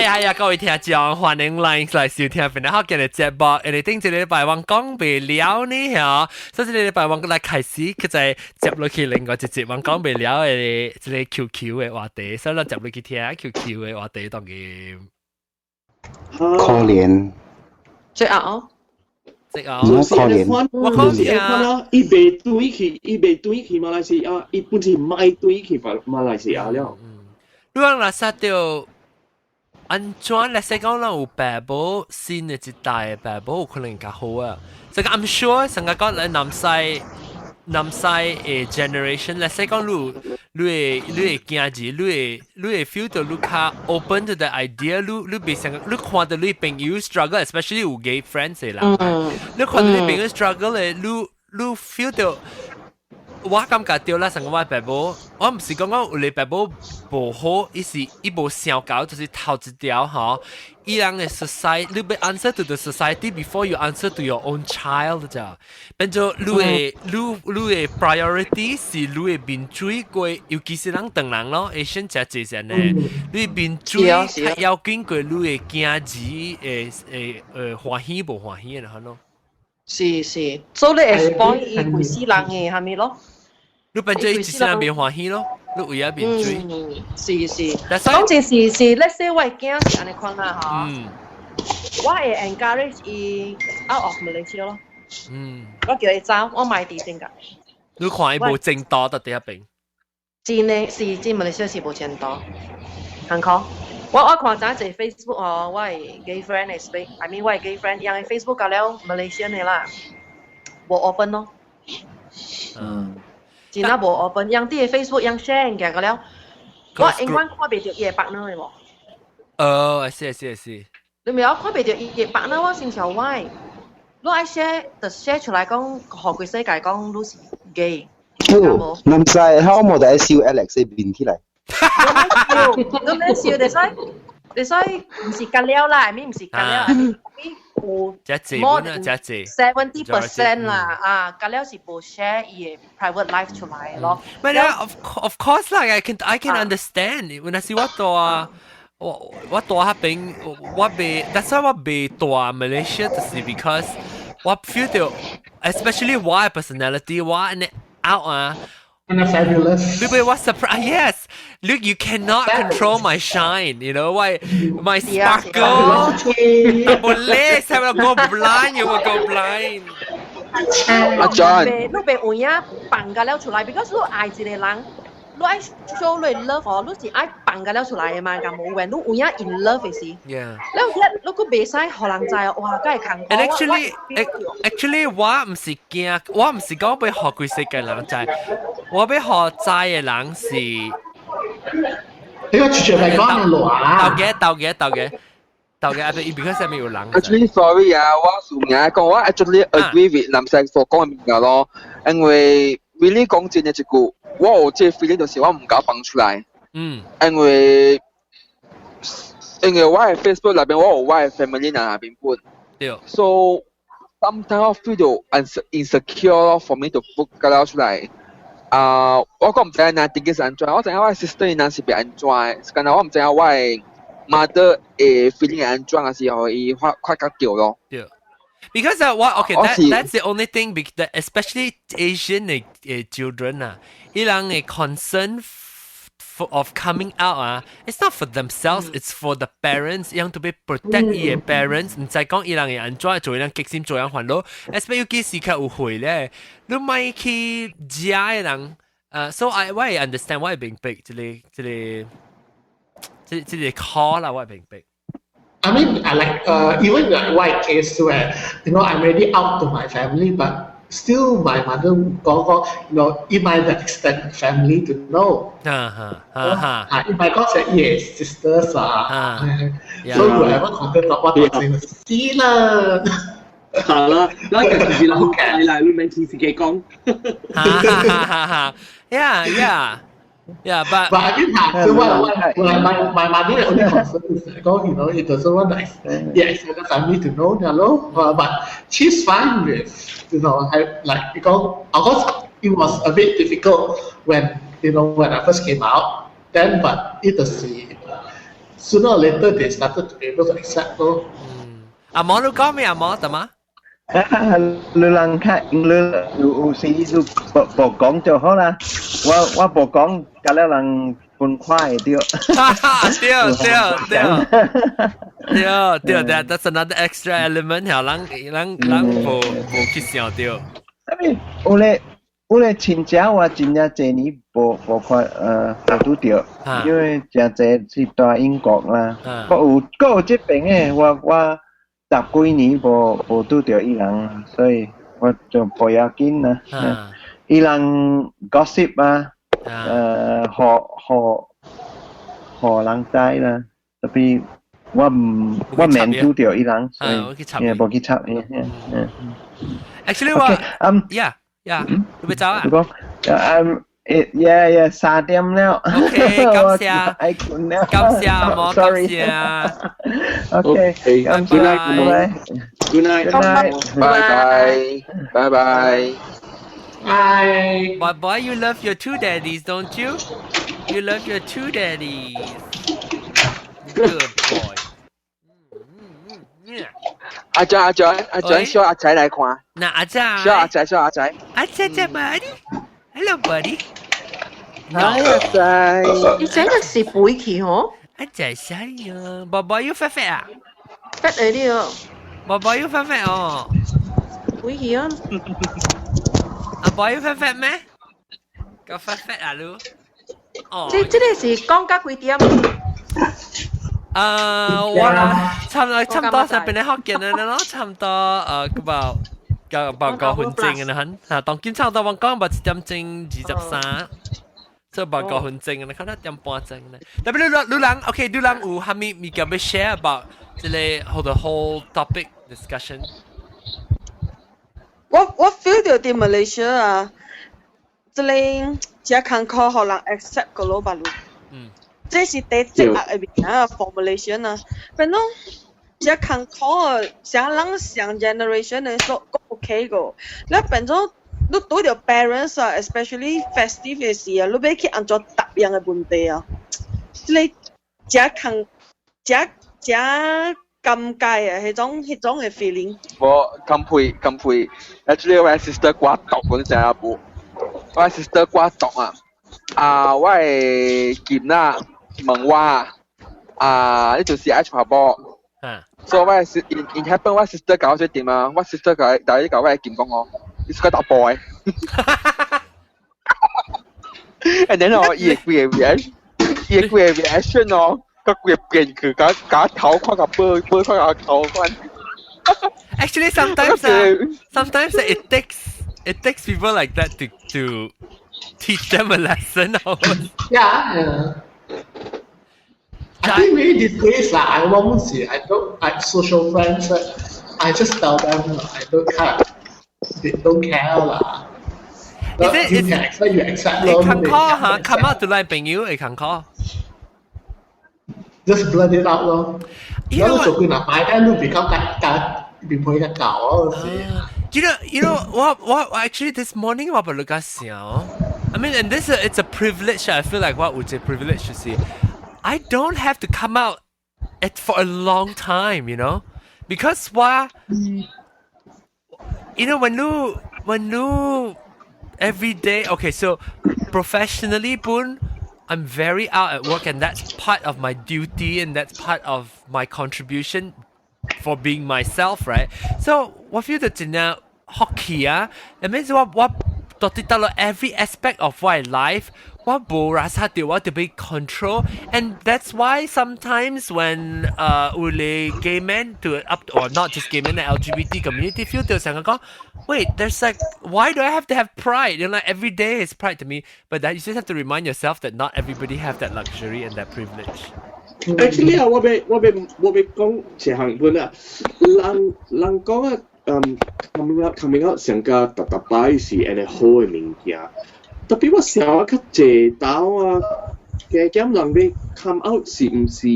係啊，各位聽眾，歡迎來來收聽本來好今日節目，因為頂一禮拜我講袂了呢嚇，所以這個禮拜我來開始，佢就接落去另外一節我講袂了的這個 QQ 的話題，所以咱接落去聽 QQ 的話題當佢。可憐。最後哦。最後。可憐。我可憐啊！伊袂對去，伊袂對去馬來西亞，伊本是莫對去馬馬來西亞了。你講若殺著按怎來說講，咱有爸母新的一代的爸母有可能較好啊。這個 I'm sure 成個講咱南西南西的 generation 來說講，你你會你會囝兒，你會你會 feel 到你較 open to the idea，你你袂想你看到你朋友 struggle，especially 有 gay friends 的啦，你看到你朋友 struggle 的，你你 feel 到。我感覺著啦，成個我爸母，我毋是講講有個爸母無好，伊是伊無想到，就是頭一條吼，伊人的 society，你欲 answer to the society before you answer to your own child 咋？變做你的你你的 priority 是你的面水過，尤其是咱唐人咯，Asian 誠濟是按呢，你面水較要緊過你的囝兒會會會歡喜無歡喜的咯。是是，所以你會幫伊規世人的係咪咯？你變做伊一世人袂歡喜咯，你為咗面水。嗯，是是。講真是是，let's say 我的囝是按呢款啦吼。我會 encourage 伊 out of Malaysia 咯。我叫伊走，我莫佇中國。你看伊無前途佇遐邊。真的是真馬來西亞是無前途，艰苦。我我看早一 Facebook 哦，我的 gay friend 的 space，I mean 我的 gay friend，𪜶的 Facebook 甲了 Malaysian 的啦，無 open 咯。真正無 open，𪜶佇個 Facebook 𪜶 share 物件個了，我永遠看袂著伊的 partner 的無。哦，是是是。你明我看袂著伊的 partner，我先想 why？你愛 share 就 share 出來講，予規世界講你是 gay。哦，唔知，我冇得笑 Alex 變起來。你免笑，你使你使毋是吉了啦，I mean 毋是吉了，I mean 有 more than 70% 啦，啊，吉了是無 share 伊的 private life 出來咯。 But yeah, of course 啦，I can understand。若是我蹛我我蹛彼邊，我袂，that's why 我袂蹛 Malaysia，就是 because 我 feel 到，especially 我的 personality，我按呢 out 啊。 And fabulous. Look, wait, what's surprise? Yes, look, you cannot control my shine. You know why? My sparkle. Boleh, saya will go blind. You will go blind. 阿 John，你袂有影放個了出來，because 你愛一個人，你愛 show 你 love 哦，你是愛放個了出來的嘛，敢無？when 你有影 in love 的時， 你一你閣袂使予人知哦，哇，敢會艱苦。 And actually，我毋是驚，我毋是講欲予規世界人知，我欲予知的人是。你個全係講亂啊！豆嘅豆嘅豆嘅豆嘅，啊，because 下面有人。 Actually, sorry 啊，我數名講，我 actually agree with 南西所講的物件咯，因為 really 講真的一句，我有這個 feeling 就是我毋敢放出來。因為因為我的 Facebook 內邊我有我的 family 人那邊本。So sometimes 我 feel 到 insecure 咯，for me to put 個了出來。啊，我講毋知影弟弟是按怎，我知影我的 sister 𪜶是袂按怎的，干焦我毋知影我的 mother 會 feeling 按怎，還是予伊發發覺著咯。對。Because what okay that's the only thing because especially Asian 的 children 啊，伊人的 concern of coming out 啊，it's not for themselves, it's for the parents，伊人 to be protect 伊的 parents，毋知講伊人會按怎做，伊人激心做人煩惱，especially 尤其是較有歲咧，你莫去食的人，so I 我會 understand 我會明白這個這個這這個 call 啦，我會明白。 I mean, I like even like white case where I'm already out to my family, but still my mother 講講，in my extended family to know. 哈哈哈哈。啊，in my 講是 yes sisters 啊，所以 whoever contact 我就死啦。好啦，那個就是啦，嚟嚟，你免聽自己講。哈哈哈哈，Yeah. Yeah, but But I mean, so what my mother only concern is like, oh, it doesn't want the extended family to know, but she's fine with, I like because of course it was a bit difficult when I first came out. Then, but it is Sooner or later they started to be able to accept 咯。阿毛你講咩？阿毛得嗎？你人較你有時你無無講就好啦。我我無講，甲了人分快會著。對對對對對，that's another extra element，係人人人無無去想著。啥物？有咧有咧親戚我真正濟年無無看呃無拄著，因為誠濟是蹛英國啦。閣有閣有這邊的，我我十幾年無無拄著伊人，所以我就無要緊啦。伊人 gossip 啊，呃，予予予人知啦，tapi 我毋我免拄著伊人，所以也無去插伊。嗯。 Actually 我，yeah，你欲走啊？你講，嗯。Yeah, 三點了。 OK，感謝。愛睏了。感謝阿毛，感謝。 OK， Good night, good night. Good night. Bye bye. Bye bye. Bye. Bye bye. You love your two daddies, don't you? You love your two daddies. Good boy. 阿張阿張阿張，小阿仔來看。嗱阿仔，小阿仔，小阿仔。阿仔仔 buddy。Hello buddy。 Hi 阿仔。你這個是肥去吼？阿仔細啊，寶寶要發發啊？發嚟啲哦。寶寶要發發哦。肥去啊？阿寶要發發咩？夠發發啊你？哦。這這個是講到幾點？啊，我差唔多差唔多上邊咧學見啦咯，差唔多呃個吧。個八個分鐘嘅啦，嚇，當今差唔多我講八一點鐘23，這八個分鐘啦，可能一點半鐘啦。特別你你人，OK，你人有蝦米物件欲 share about 這個 the whole topic discussion？我我 feel 著佇馬來西亞啊，這個誠艱苦予人 accept 個老闆。嗯。這是第一個的物件 formulation 啊，反正誠艱苦啊，啥人上 generation 的說 OK 個，你變做你對著 parents 啊，especially festive 的時啊，你欲去按怎答應的問題啊，這個誠艱誠誠尷尬啊，彼種彼種的 feeling。我咁配咁配，actually 我 sister 掛毒，你知影無？我 sister 掛毒啊！啊，我的囡仔問我啊，你就是愛娶某。所以我是 in in happen 我 sister 搞決定啊，我 sister 共大家共我的囡講哦，你是個大波的。And then 哦，伊會規个 reaction，伊會規个 reaction 哦，個規個變去，共共頭看共背背看共頭看。 Actually, sometimes it takes people like that to teach them a lesson. Yeah. I think maybe these days lah, I won't see. I don't like social friends. I just tell them I don't care. They don't care lah. Is it? You can accept, you accept. 會艱苦嚇，come out to 咱朋友會艱苦。 Just blurt it out 咯。You know 做幾若擺，但你 become 較較變配較厚嗰時。 You know what? Actually, this morning 我捌咧想。I mean, and this it's a privilege. I feel like what would say privilege to see. I don't have to come out it for a long time, because why? When you every day, okay, so professionally, 本, I'm very out at work, and that's part of my duty, and that's part of my contribution for being myself, right? So 我 feel 到真正 hockey 啊，that means 我我到底到了 every aspect of my life，我無拉薩掉我特別 control, and that's why sometimes when 有咧 gay men to up or not just gay men, the LGBT community feel 到成日講，wait, there's like why do I have to have pride? Like every day is pride to me, but that you just have to remind yourself that not everybody have that luxury and that privilege. Actually 啊，我欲我欲我欲講一項本啊，人人講啊，嗯，coming out coming out 上加逐逐擺是按呢好的物件，特別我想啊較濟兜啊，加減人欲 come out 是毋是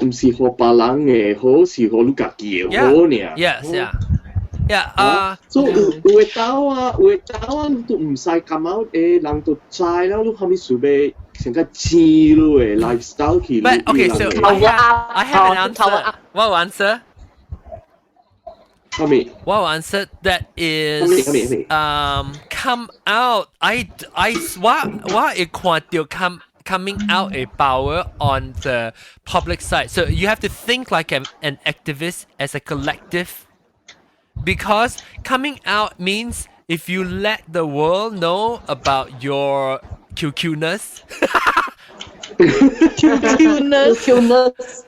毋是予別人的好，是予你家己的好爾。 Yes, yeah. 啊，所以有有的兜啊，有的兜啊，你都毋使 come out 的，人都知了，你啥物事欲上較錢你的 lifestyle 去。 But okay, so I have an answer. What answer? 啥物？ What answer that is come out. I 我我會看著 coming out a power on the public side. So you have to think like an activist as a collective, because coming out means if you let the world know about your QQ-ness, QQ-ness, QQ-ness.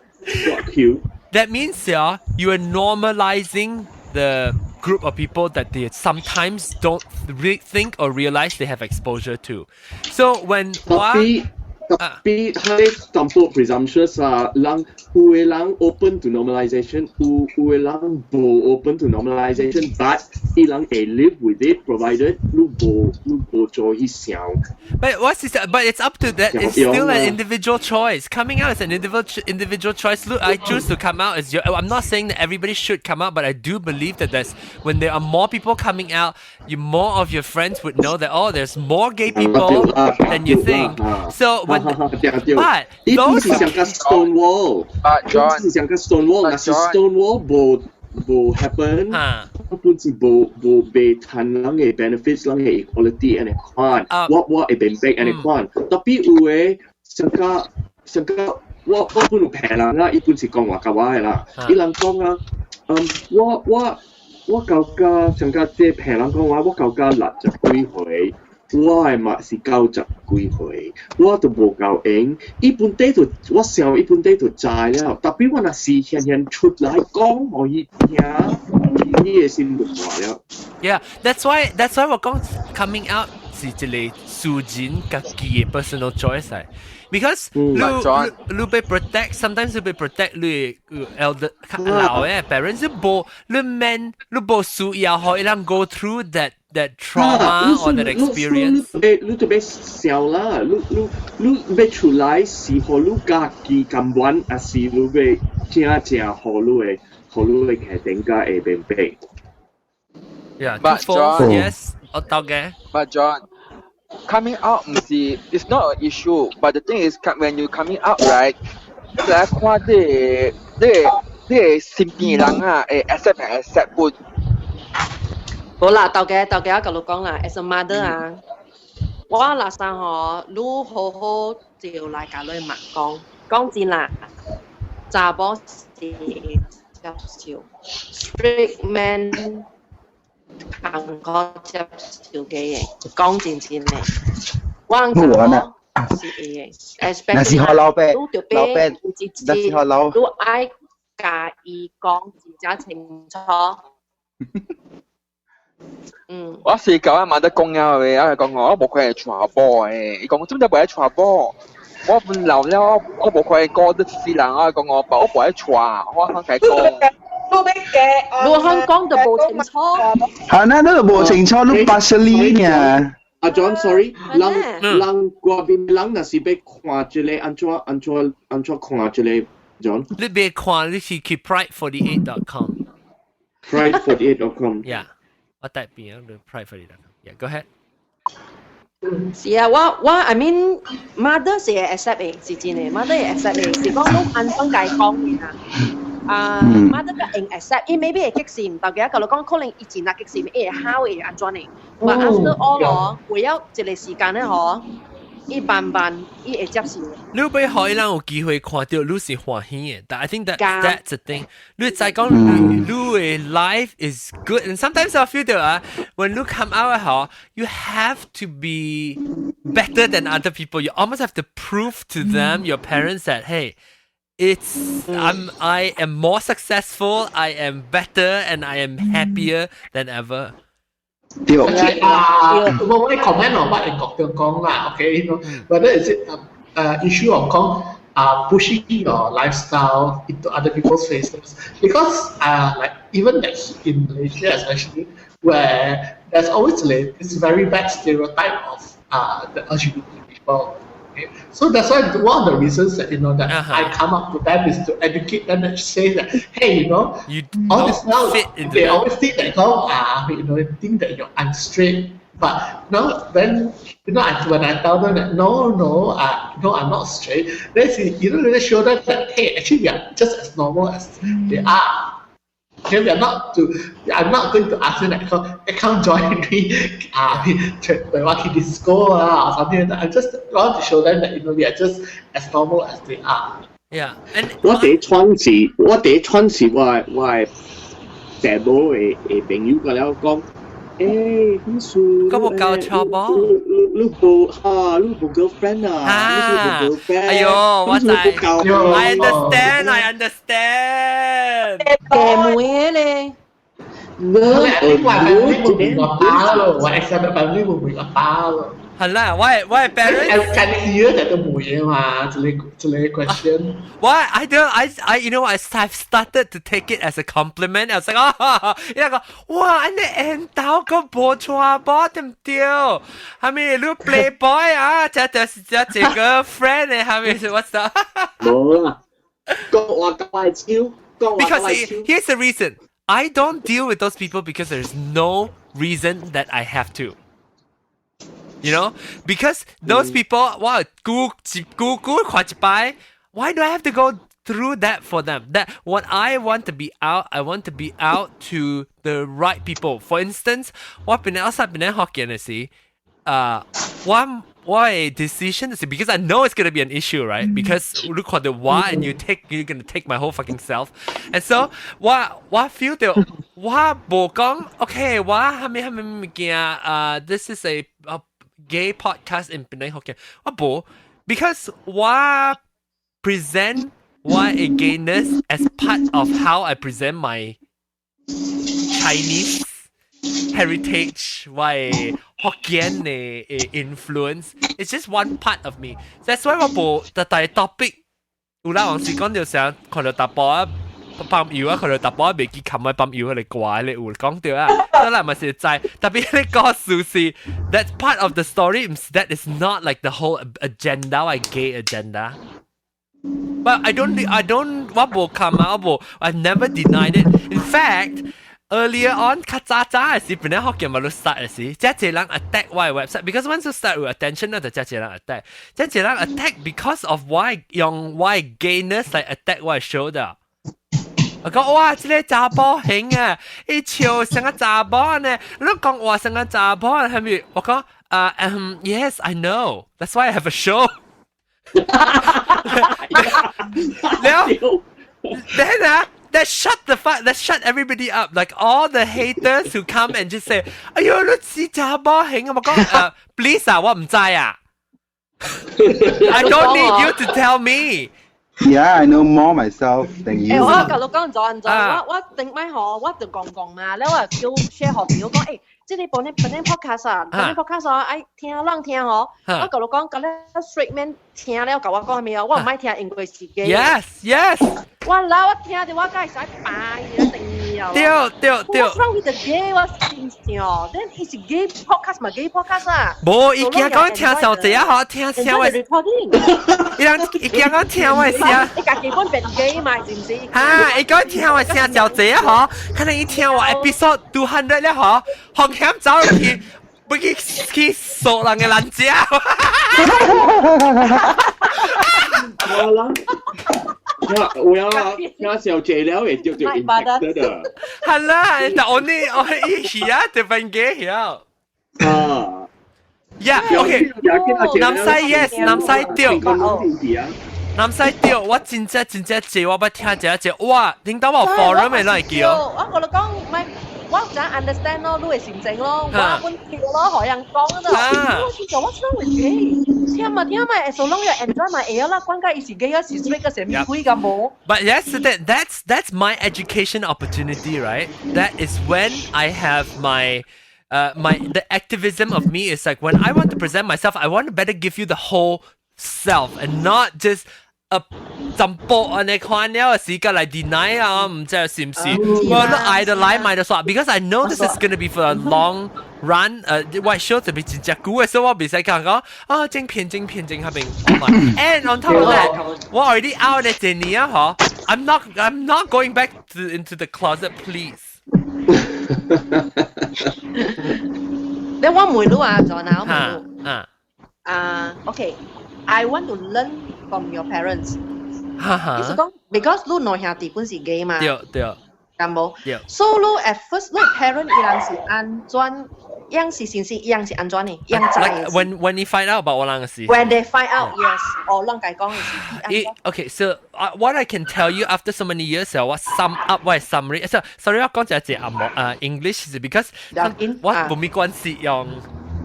Q. That means, yeah, you are normalizing the group of people that they sometimes don't think or realize they have exposure to. So when 特別特別係淡薄 presumptuous 啊，人有的人 open to normalization，有有的人無 open to normalization，but 伊人會 live with it，provided 你無你無做去想。 But what's this? But it's up to that. It's still an individual choice. Coming out is an individual choice. Look, I choose to come out as your. I'm not saying that everybody should come out, but I do believe that there's when there are more people coming out, you more of your friends would know that, oh, there's more gay people than you think. So when but those 是像個 Stonewall，是像個 Stonewall，若是 Stonewall 無無 happen，本是無無被趁人的 benefits，人的 equality 按呢款，我我會明白按呢款，特別有的像個像個我我本有騙人啦，伊本是講話共我的啦，伊人講啊，嗯，我我我到甲像個這騙人講話，我到甲六十幾歲。我的嘛是九十幾歲，我都無夠閒。伊本底就我想伊本底就知了，特別我若是現現出來講，予伊聽，伊的心就大了。 Yeah, that's why 我講 coming out 是一個私人家己的 personal choice 嚟。Because 你你你被 protect, sometimes 你被 protect 你 elder 老的 parents 你無你免你無需要予伊人 go through that trauma or that experience。你你特別想啦，你你你欲出來是予你家己甘願，還是你欲正正予你的予你的家庭佮會明白？ Yeah, But two four, John, yes, 我到嘅。 But John, coming out 毋是 it's not an issue. But the thing is, when you coming out, right? 你來看你你你身邊人啊，會 accept 毋 accept 不？好啦，頭家頭家我共你講啦，as a mother 啊，我若生吼，你好好就來共你媽講，講真啦，查某是接受，straight man 艱苦接受嘅，講真真的，我查某是會的，若是予老爸，老爸，若是予老，你愛共伊講真正清楚。嗯，我是舊阿媽得講啊，嘅，我講我無可能娶某的，伊講做咩無愛娶某？我本老了，我無可能過得死人啊！講我，我無愛娶，我肯共講。你欲講，你肯講就無清楚。係那你無清楚，你 partially 呢？阿 John，sorry，人人外邊人若是欲看這个，按怎按怎按怎看這個 John？你欲看，你是去 pride48.com。 pride48.com。 Yeah，我代表你 pride48.com。Yeah，go ahead。是啊，我我 I mean mother 是會 accept 的，是真的，mother 會 accept 的，是講你按怎共伊講的啊？啊，mother 個會 accept，伊 maybe 會激心，大家共你講可能伊真若激心，伊會好會按怎的？But after all 咯，過了一个時間咧嗬，伊慢慢伊會接受。你欲予伊人有機會看著你是歡喜的，但 I think that that's the thing。你再講你的 life is good, and sometimes I feel that 啊，when you come out 嗬，you have to be better than other people. You almost have to prove to them, your parents, that, hey, it's I am more successful, I am better, and I am happier than ever. 對。啊，我我 comment on what 英國講啦，OK，whether is it issue of 講 pushing your lifestyle into other people's faces, because like even like in Malaysia especially, where there's always like this very bad stereotype of the LGBT people. Okay? So that's why one of the reasons that that I come up to them is to educate them and say that, hey, you all this don't now fit into they that. Always think that oh, think that you're I'm straight. But no, then when I tell them that no, I'm not straight, then really show them that, hey, actually we are just as normal as they are. Okay, we are not to. I'm not going to ask you like, come join me, 對我去 disco 啊 or something like that. I just want to show them that we are just as normal as they are. Yeah, and 我第一串是我我爸母的的朋友佮了講。欸，彼事，閣無交錯無？你你無啊？你無 girlfriend 啊？啊！你無 girlfriend？哎呦，我知，I understand, I understand。假妹咧。無，我 family 無會個包咯，我 extended family 無會個包咯。係啦，我 parents 近年就都冇嘢嘛，這類這類 question。 Why I don't I you know I've started to take it as a compliment. I was like, 哦，伊個哇，按呢緣投閣無娶某對毋對？係咪你 playboy 啊？這就是這這個 friend 的係咪？What's the？無啦，講話講來笑，講話 Because here's the reason I don't deal with those people, because there's no reason that I have to. Because those people, wow, 久久看一擺，why do I have to go through that for them? That what I want to be out, I want to be out to the right people. For instance, 我本來我實本來福建的時，啊，我我的 decision 是 because I know it's gonna be an issue, right? Because look at the why and you're gonna take my whole fucking self. And so 我我 feel 到我無講，OK，我啥物啥物物件啊，this is a gay podcast in 檳城福建，我無，because 我 present 我的 gayness as part of how I present my Chinese heritage, 我的福建的 influence. It's just one part of me. That's why 我無特大 topic 有啦，往時講到成看到查埔仔泵油啊，看到查埔仔袂記冚嘅泵油嚟掛咧，有講到啊，得啦，咪是知，特別你個事是 that's part of the story. That is not like the whole agenda, like gay agenda. But I don't 我無冚啊，我無，I've never denied it. In fact, earlier on 較早早的時，本來福建嘛，你 start 的時，遮濟人 attack 我的 website，because once you start with attention 咧，就遮濟人 attack，遮濟人 attack because of 我用我 gayness 來 attack 我的 show 的。我講哇，這個查某型啊，伊笑像個查某呢，你講話像個查某係咪？我講啊，嗯，yes I know，that's why I have a show。了，then 啊。That shut everybody up. Like all the haters who come and just say, 哎喲，你是查某型啊！我講誒，please 啊，我毋知啊。I don't need you to tell me. Yeah, I know more myself than you. 欸，我共你講做按怎，我我頂擺吼，我就講講嘛，了我叫 share 予朋友講，欸，這個本本 podcast 啊，本 podcast 啊，愛聽人聽吼，我共你講，共咧 straight man 聽了，共我講啥物啊，我毋愛聽，因為是 gay。 Yes. 我老我聽著我敢會使病伊定啊！對對對。 What's wrong with the gay？我心想，then 伊是 gay podcast 嘛，gay podcast 啊。無，伊驚講聽小濟啊，好聽聲我。伊人伊驚講聽我聲。伊家己本變 gay 嘛，是毋是？哈，伊講聽我聲小濟啊，嗬，可能伊聽我 episode 200 了，嗬，風險走去，欲去去掃人的蘭食。好啦。有啊，聽小濟了會著著 infected 的。係啦，但我呢，我伊是啊，特別 gay 曉。啊。 Yeah, okay. 南西 yes，南西對。南西對，我真正真正濟，我捌聽一隻，哇！聽到我 forum 的咱會記哦。我共你講，唔係，我有 understand 咯，你的心情咯，我本跳咯，予人講啊。我是講 what's wrong with gay？聽嘛聽嘛，so long you enjoy 嘛會啦，管佮伊是 gay 抑是 straight 個啥物鬼個無。 But yes, that's my education opportunity, right? That is when I have my the activism of me is like when I want to present myself, I want to better give you the whole self and not just a 淡薄按呢看了時間來 deny 啊，毋知是毋是？我都愛就來買就煞，because I know this is gonna be for a long run。誒，我 show 就別真正久的，所以我袂使講講啊，整片整片整下邊。And on top of that，我 already out 的一年啊，嗬，I'm not going back to into the closet, please。你我問你啊，John 啊，我問你。啊。啊，OK，I want to learn from your parents。哈哈。意思講，because 你兩兄弟本是 gay 嘛。對對。敢無？對。 So 你 at first 你 parent 伊人是按怎？樣是先是樣是按怎呢？樣知 Like when you find out about 我人是。 When they find out, yes，哦，咱該講的是。 Okay, so what I can tell you after so many years, 我 sum up 我 summary. So sorry，我講一隻阿莫啊 English 是 because 我冇咩關係用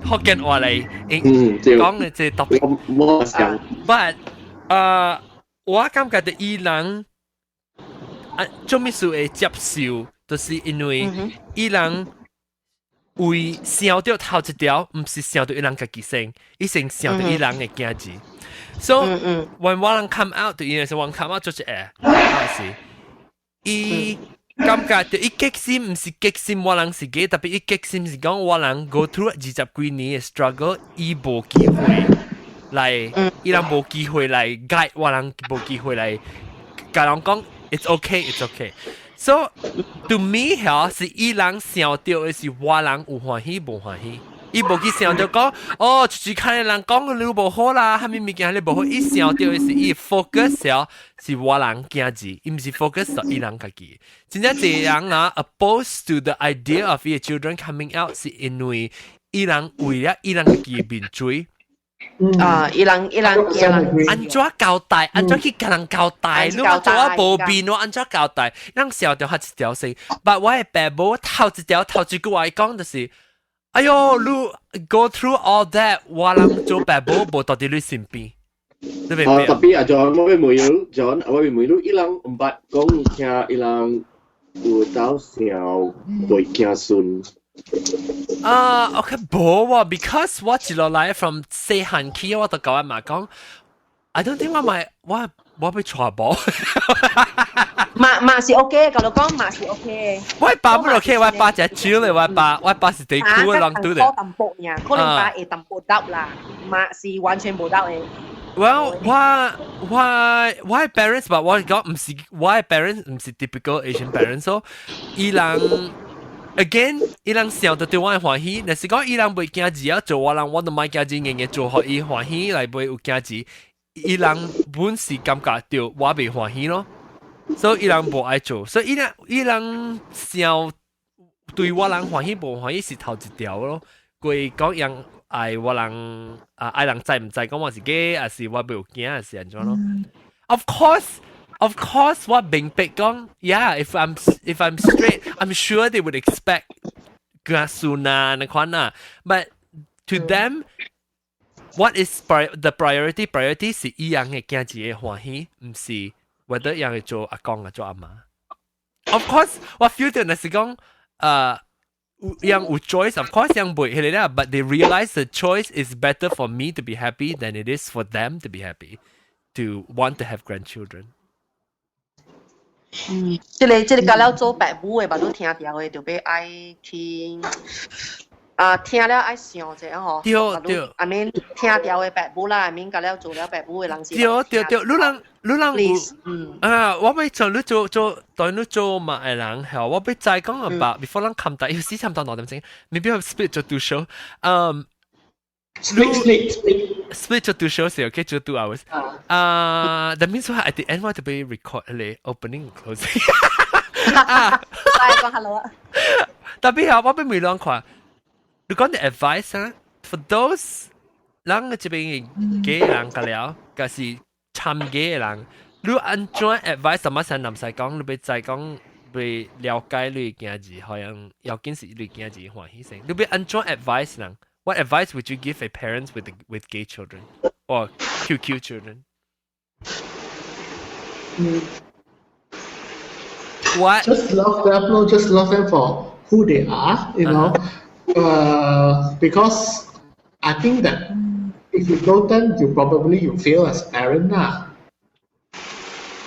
福建話嚟講嘅這 topic。我想。 But 我感覺到伊人啊，做咩事會接受，就是因為伊人會想到頭一條，毋是想到伊人家己先，伊先想到伊人的囝兒。So when 我人 come out，對伊來說，我 come out 就是會，是伊感覺到伊激心，毋是激心，我人是 gay，特別伊激心是講我人 go through 20幾年的 struggle，伊無機會來，伊人無機會來 guide 我人，無機會來共人講，it's okay，it's okay。So to me 嚇是伊人想到的是我人有歡喜無歡喜，伊無去想到講哦，就是看人講你無好啦，啥物物件你無好，伊想到的是伊 focus 嚇是我人囝兒，伊毋是 focus 到伊人家己。真正這人啊，opposed to the idea of 伊 children coming out 是因為伊人為了伊人家己的面子。啊，伊人伊人伊人按怎交代？按怎去共人交代？你話做我無變，我按怎交代？咱笑掉較一條線，但我的爸母頭一條頭一句話講就是：哎喲，你 go through all that，我人做爸母無佇你身邊。你明白？特別啊，John，我欲問你，John，我欲問你，伊人毋捌講聽，伊人有鬥想過囝孫。啊，OK，無喎，because 我一路來 from 細漢起，我就共我媽講，I don't think 我咪我我欲娶某。嘛嘛是 OK，共你講嘛是 OK。我爸不 OK，我爸只招咧，我爸我爸是地區嘅人拄的。淡薄爾，可能爸會淡薄doubt 啦，嘛是完全無doubt 的。 Well，我我我 parents，但我講毋是我 parents 毋是 typical Asian parents，所以伊人。again，伊人想到對我歡喜，若是講伊人袂驚字啊，做我人我都莫驚字，硬硬做予伊歡喜來袂有驚字，伊人本是感覺到我袂歡喜咯，所以伊人無愛做，所以伊人伊人想對我人歡喜無歡喜是頭一條咯，佢講人愛我人啊愛人知毋知講我是 gay，還是我袂有驚，還是按怎咯？Of course。Of course，我明白講，yeah，if I'm straight, I'm sure they would expect 囝孫啊，那款啊。But to them, what is the priority? Priority 是伊人的囝兒會歡喜，毋是 whether 伊人會做阿公啊做阿媽。Of course，我 feel 到若是講，伊人有 choice，of course 伊人袂彼个啦，but they realize the choice is better for me to be happy than it is for them to be happy, to want to have grandchildren. 嗯，這個這個甲了做爸母的，嘛都聽著的，就欲愛去啊，聽了愛想者吼。對對。 I mean 聽著的爸母啦，I mean 甲了做了爸母的人是。對對對，你人你人有啊，我欲做你做做當你做媽的人，係我欲再講 about before 咱冚大，有時差唔多2點鐘，maybe 我 split 做 two show，嗯。 Split split split split 做 two shows ，okay 做 2 hours。啊，that means 話 at the end 我就欲 record 咧 opening closing。啊，拜講 hello 啊。特別係我欲問兩看，你講啲 advice 啊，for those 人這邊嘅人個了，就是參嘅人，你按怎 advice 什麼先唔使講，你欲再講欲了解你囝兒，好像要緊是你囝兒歡喜先，你欲按怎 advice 人？What advice would you give a parents with gay children or QQ children? What? Just love them, no, just love them for who they are. Because I think that if you don't, then you probably you fail as parent lah.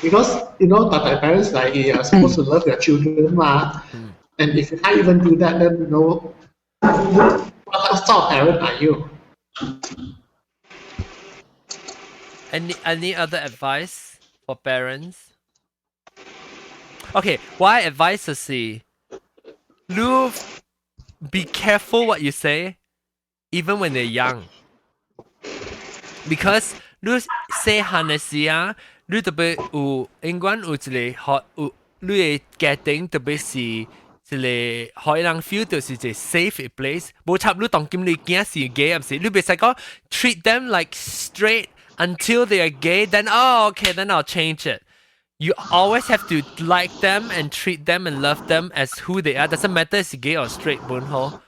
Because that the parents like you are supposed to love your children 嘛. And if you can't even do that, then what sort of parent are you? Any other advice for parents? Okay, 我 advice 是，你 be careful what you say. even when they're young. Because 你細漢的時啊，你特別有永遠有一个學有你的家庭特別是一个予人 feel 就是一個 safe place。無插你當今你囝是 gay 毋是？你袂使講 treat them like straight until they are gay, then, oh, okay, then I'll change it. You always have to like them and treat them and love them as who they are. Doesn't matter 是 gay or straight 本好。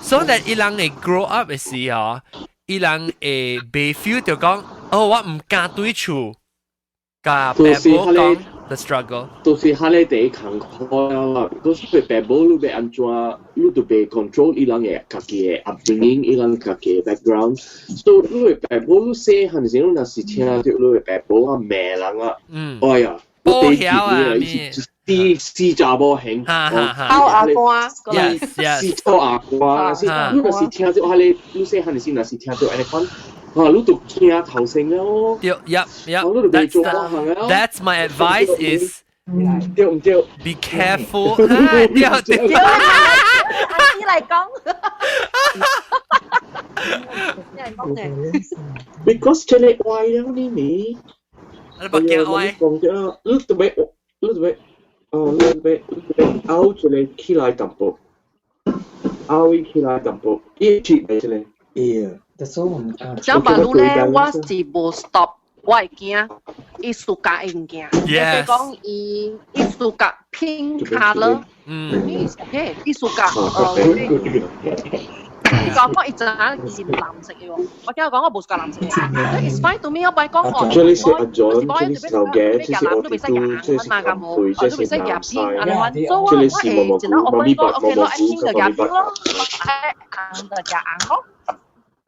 So that 伊人會 grow up 的時候，伊人會袂 feel 著講，哦，我毋敢對厝，共爸母講 the struggle。都是彼个第一艱苦啦，because 爸母你欲按怎，你都袂 control 伊人的家己的 upbringing，伊人家己的 background。So 你的爸母你細漢時，你若是聽著你的爸母啊罵人啊，哎呀，保曉啊，伊是死死查某型，臭阿官 ，yes。死臭阿官，是你若是聽著彼個，你細漢時若是聽著按呢款。啊！你就驚頭先咯。對，yep。That's my advice is 對毋對？Be careful。對對。阿姨來講。你來講嘅。 Because 這個歪了你咪。你別驚歪。講咗，你特別，你特別，哦，你特別，你特別拗一个起來淡薄，拗伊起來淡薄，伊切嚟這個。會。小白鹿咧，我是無 stop 我的囝，伊 suka 的物件。比如講，伊 suka pink colour，嗯，OK，伊 suka，伊講講伊知影伊是藍色的喎，我聽我講我無 suka 藍色的，所以 it's fine to me，我唔愛講哦。這裡是阿 John，這裡是老家，這是我弟弟，這是阿妹，這是南西，這裡是毛毛菇，媽咪把毛毛菇就夾 pink 咯，愛紅就夾紅咯。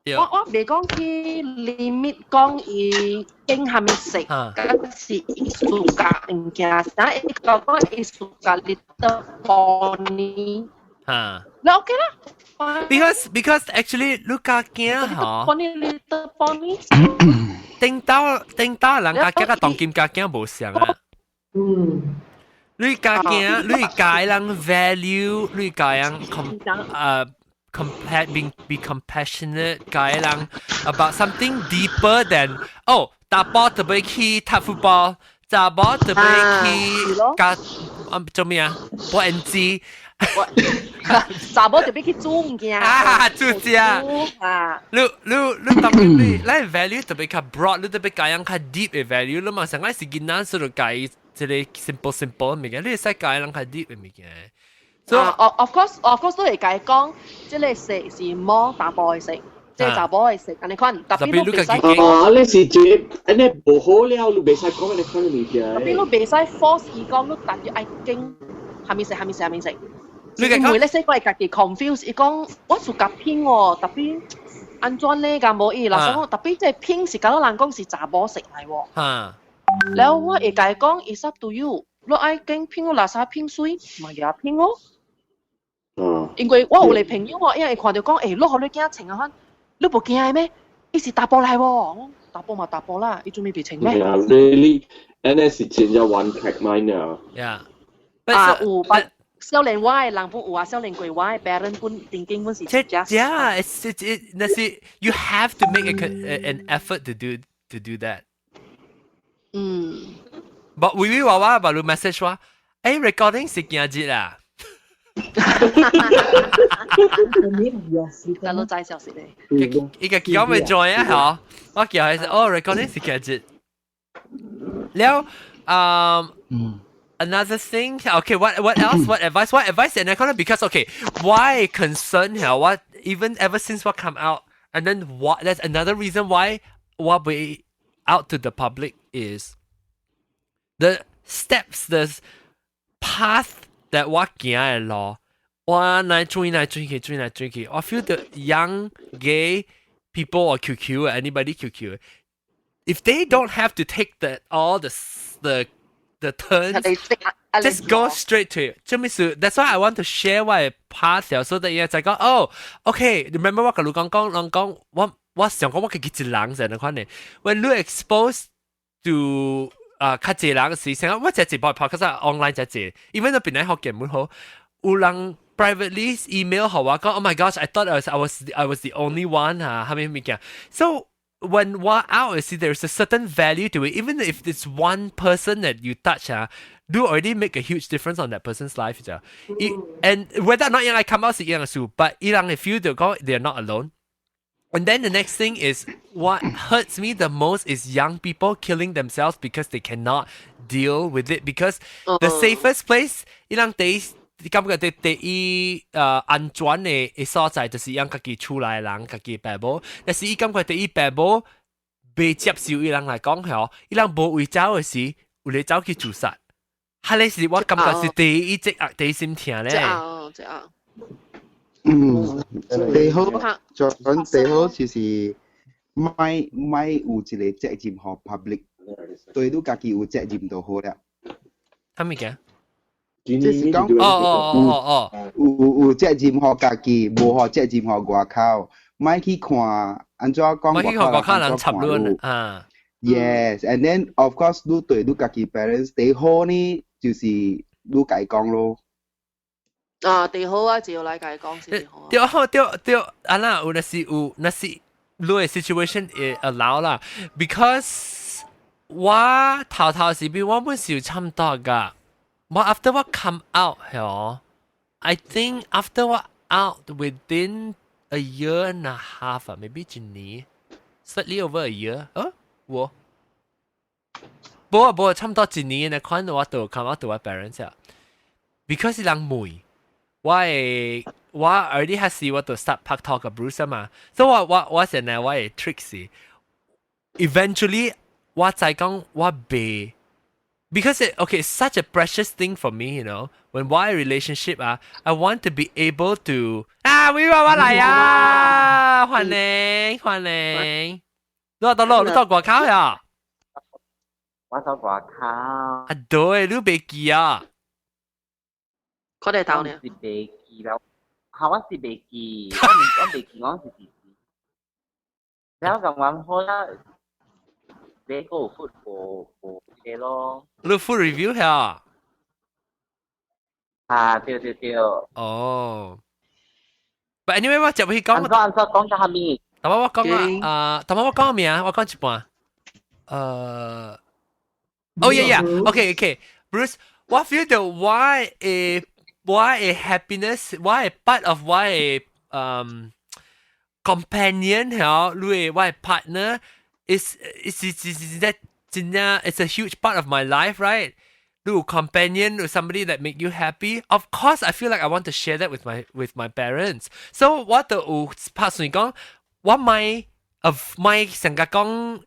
我袂講去 limit 講伊揀啥物色，敢是伊 suka 物件，但伊講講伊 suka little pony。嚇。你 OK 啦。 Because actually 你家囝嗬。 Pony little pony。頂到頂到人家囝佮當今家囝無相啊。你家囝，你教人 value，你教人 com 誒。Being be compassionate 教人 about something deeper than oh 查埔特別去踢 football，查某特別去共啊做咩啊？我唔知。查某特別去煮物件。啊，煮食。啊。你你你當你咱 value 特別較 broad，你特別教人較 deep 的 value，你嘛上愛是囡仔所以教伊這个 simple simple 物件，你會使教人較 deep 的物件。 So of course 都會共伊講，這个色是摸查埔的色，這个查某的色，按呢款，特別你袂使啊，你是這按呢無好了，你袂使講按呢款的物件。特別你袂使 force 伊講，你但要愛揀啥物色，啥物色，啥物色。因為咧細個會家己 confuse，伊講我 suka pink 哦，特別按怎咧敢無伊，老實講，特別這 pink 是敢若人講是查某色來喎。了我會共伊講，it's up to you，你愛揀 pink，我垃圾 pink 媠，嘛也 pink 哦。因為我有個朋友哦，因為看著講，欸，你予你囝穿啊款，你無驚的咩？伊是查埔來喎，查埔嘛查埔啦，伊做咩袂穿咩？ Yeah, really, 按呢是真正 one track mind 啊。 啊，有，但少年我的人本有啊，少年過我的 parent 本定經本是 just Yeah, it's 那是 you have to make an effort to do that. But 微微話話，把你 message 話，欸，recording 是今日啊。大佬知消息咧。伊個叫我 join 啊，嗬，我叫佢哦，recording 是今日。了，another thing, okay, what else? What advice? What advice? And I kind of because okay, why concern here? What even ever since what come out, and then what? That's another reason why what we out to the public is the steps, the path that 我行的路，我來追來追去，追來追去。I feel the young gay people or QQ or anybody QQ, if they don't have to take the all the turns, just go straight to it. 這意思，That's why I want to share 我的 path so that 伊就講，哦，OK，remember 我共你講講，人講我我想講我家己一人就按呢款的。When you expose to 啊較濟人時，成日我這一部 podcast online 這濟，even 到邊個福建本好，有人 privately email 予我講，Oh my gosh, I thought I was the only one 啊，係咪物件？So when 我 out 時，there's a certain value to it, even if it's one person that you touch 啊，do already make a huge difference on that person's life 啫。And whether or not 伊人 come out 是一樣事，but 伊人會 feel 到講 they're not alone. And then the next thing is, what hurts me the most is young people killing themselves because they cannot deal with it, because the safest place 伊人第你感覺第第一安全的的所在就是𪜶家己厝內人家己爸母，但是伊感覺第一爸母袂接受伊人來講吼，伊人無位走的時，有咧走去自殺。彼个是我感覺是第一隻壓第一心疼咧。這樣這樣。嗯，最好就講最好就是莫莫有一個責任予 public，對你家己有責任就好了。啥物件？即是講，有有責任予家己，無予責任予外口，莫去看按怎講，莫去看外口人插論啊。 Yes，and then of course 你對你家己 parents 最好呢，就是你家講咯。啊，最好啊，就要來共伊講是最好。對對對，啊那有那是有那是你的 situation 會 allow 啦，because 我頭頭是比我本是有差唔多噶。我 after 我 come out 嗬，I think after 我 out within a year and a half 啊，maybe 一年，slightly over a year 啊，我，無啊無啊，差唔多一年的款我就 come out to 我 parents 啊，because 人問。我會我 already 開始我就 start 拍拖佮 Bruce 嘛，所以我我我現在我的 trick 是，eventually 我再講我袂，because it, okay, it's such a precious thing for me. When 我 relationship 啊，I want to be able to 啊，喂我我來啊，歡迎歡迎，你到咯，你到外口呀？我到外口。啊對，你袂記啊？佢哋頭呢？是袂記啦，嚇我是袂記，我唔我袂記我是幾時。然後咁玩好啦，你個 food 無無這咯。你 food review 下？啊，對對對。哦。But anyway，我就會講。按怎按怎講到下面？頭我講啊，啊，頭我講咩啊？我講一半。Oh yeah，okay，Bruce，我 feel 到我的我的 happiness，我的 part of 我的companion 嚇，你的我的 partner is is is that 真正 it's a huge part of my life, right? 你有 companion or somebody that make you happy. Of course, I feel like I want to share that with my parents. So 我就有拍算講，我莫 of 莫成日講。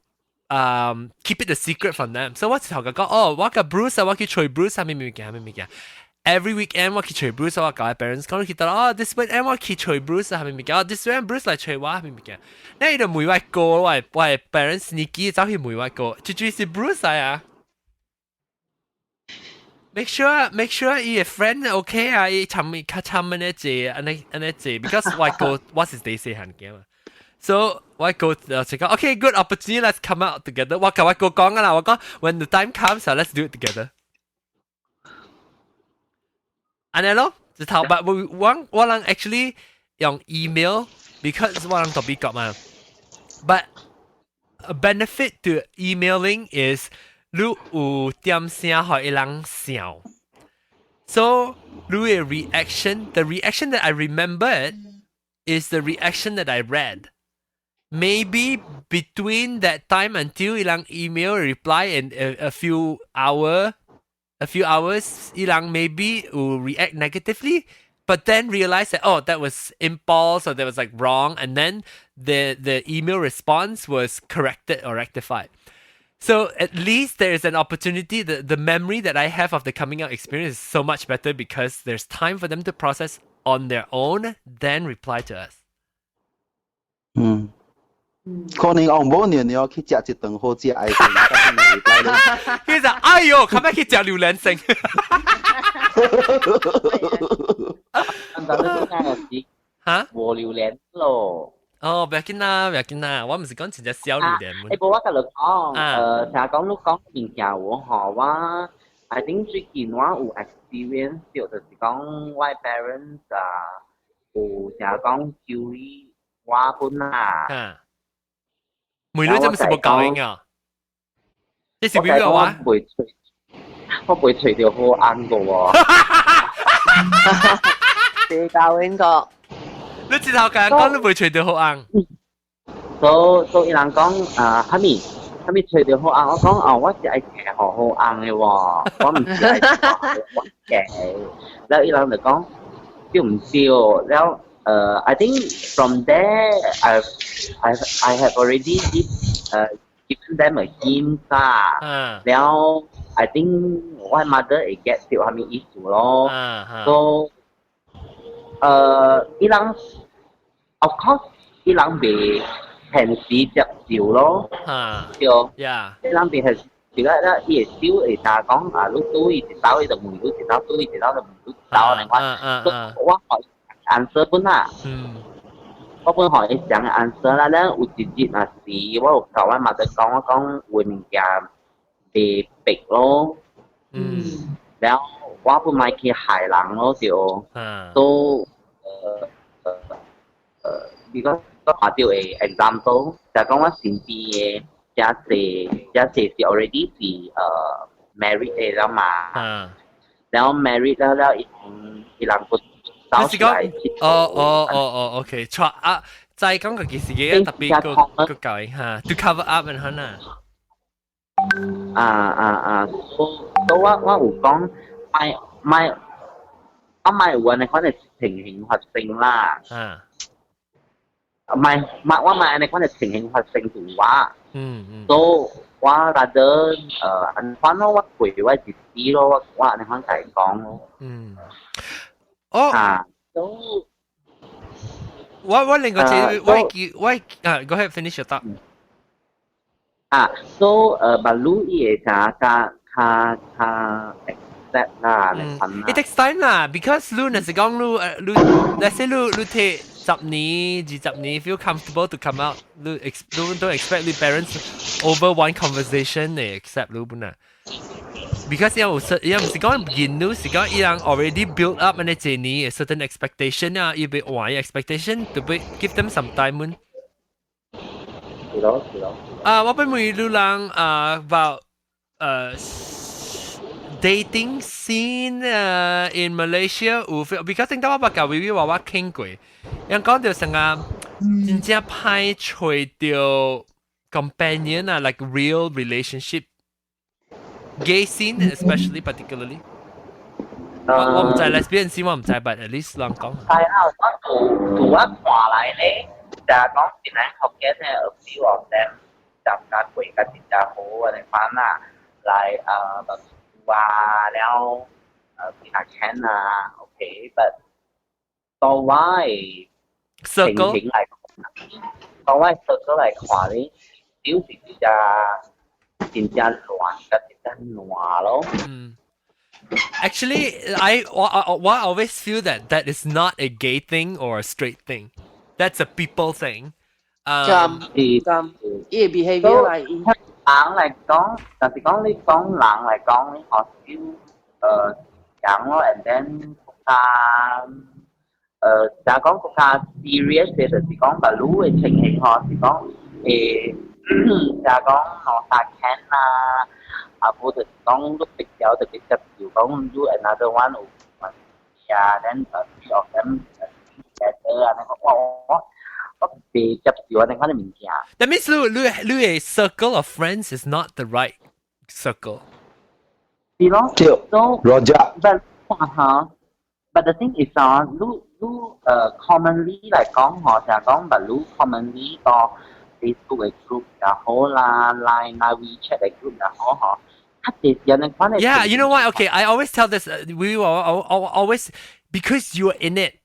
Keep it a secret from them. So 我就同佢講，哦，我佮 Bruce 啊，我去揣 Bruce 啊，咩物件咩物件。Every weekend 我去揣 Bruce，我共 parents 講，去到哦，this weekend 我去揣 Bruce 啊，咩物件，哦，this weekend Bruce 來揣我，咩物件。那伊就問我哥，我我 parents sneaky 走去問我哥，就就是 Bruce 啊。Make sure 伊个 friend OK 啊，伊參較參按呢濟，按呢按呢濟，because 我哥我是第細漢嘅嘛。So 我哥就講，OK, good opportunity, let's come out together。我共我哥講啦，我講 when the time comes, let's do it together。按呢咯，就頭 but 我我我人 actually 用 email because 我人讀美國嘛。But a benefit to emailing is 你有點聲予伊人想。So 你的 reaction, the reaction that I remembered is the reaction that I read. Maybe between that time until 伊人 email reply in a few hours, 伊人 maybe will react negatively, but then realize that, oh, that was impulse or that was like wrong, and then the email response was corrected or rectified. So at least there is an opportunity. The memory that I have of the coming out experience is so much better because there's time for them to process on their own, then reply to us. 嗯，可能我無年你要去食一頓好食的。其實，哎呦，琴日去食榴蓮先。嚇？無榴蓮咯。哦，不要緊啦，不要緊啦，我毋是講真正小榴蓮。誒，無我共你講，成日講你講物件有吼，我 I think 最近我有 experience 到，就是講我 parents 啊，有成日講叫伊我本啊。妹女真係無教應啊！這是邊個話？我袂揣，我袂揣著好翁個喎。未教應個。你直頭講講你袂揣著好翁。所以伊人講啊，哈咪哈咪揣著好翁，我講哦，我是愛嫁好好翁的喎，我毋是愛我嫁。了伊人就講對毋對？了I think from there I have already given them a hint 啦。了 I think 我 mother 會 get 到啥物意思咯。So 伊人 of course 伊人袂現時接受咯。對。伊人袂現時咧咧，伊會少會打講啊，你對伊一走，伊就問你一走，對伊一走就問你一走，按呢款。我予 answer 本啦。我本予伊講 answer 啦，咧有一日若是我有共我 mother 講，我講有物件袂白咯。了我本莫去害人咯，就都because 我看著的 example 就講我身邊的遮濟遮濟是 already 是married 的了嘛。了 married 了了，伊伊人個走出來。哦哦哦哦，OK，錯啊，再講個其實嘅特別個個教嚇，to cover up 咁樣啊。啊啊啊！所以我有講，莫莫我莫有按呢款的情形發生啦。莫莫我莫按呢款的情形發生佇我。所以我覺得按呢款咯，我過我日子咯，我我按呢款共伊講咯。哦。啊，所我另外一個我記我啊，go ahead finish your thought。啊，so 馬路伊會較較較較 accept 啦，你看啦。 It takes time 啦，because 你若是講你你，let's say 你你提10年20年 feel comfortable to come out，你 ex 你 don't expect 你 parents over one conversation 嚟 accept 你本啊。Because 有有唔是講見你是講伊人 already build up 呢這年 certain expectation 啊，伊欲換 expectation，就欲 give them some time。是咯，是咯。啊，我欲問你人啊，about dating scene in Malaysia 有 because 頂當我捌共微微娃娃傾過，人講著成個真正歹揣著 companion 啊，like real relationship gay scene especially particularly。我我毋知 lesbian scene 我毋知，but at least 人講。係啊，我圖圖我看來咧，就係講現在福建嘅 a few of them 就較過較真正好嘅地方啦，來話了其他 can 啊，OK，but 到我嘅情形來看，到我嘅 circle 來看咧，就是真正真正亂，甲真正亂咯。嗯。Actually, I always feel that that is not a gay thing or a straight thing. That's a people thing. 咁咁，伊 behavior 嚟。人來講，但是講你講人來講，你學少講咯，and then 較就講較 serious 嘅，就是講白魯嘅情形嗬，是講就講兩三間啦，啊無就是講你比較特別接受講你 another one 有問題啊，then three of them together 啊，那個我我我袂接受啊，那款嘅物件。 That means 你你你嘅 circle of friends is not the right circle. 是咯。對，so Roger。 But 哈，but the thing is 啊，你你commonly 來講嗬，就係講，but 你 commonly 個 Facebook 嘅 group 又好啦，Line 啦、WeChat 嘅 group 又好嗬。 Yeah, you know what? Okay, I always tell this. We will always because you're in it.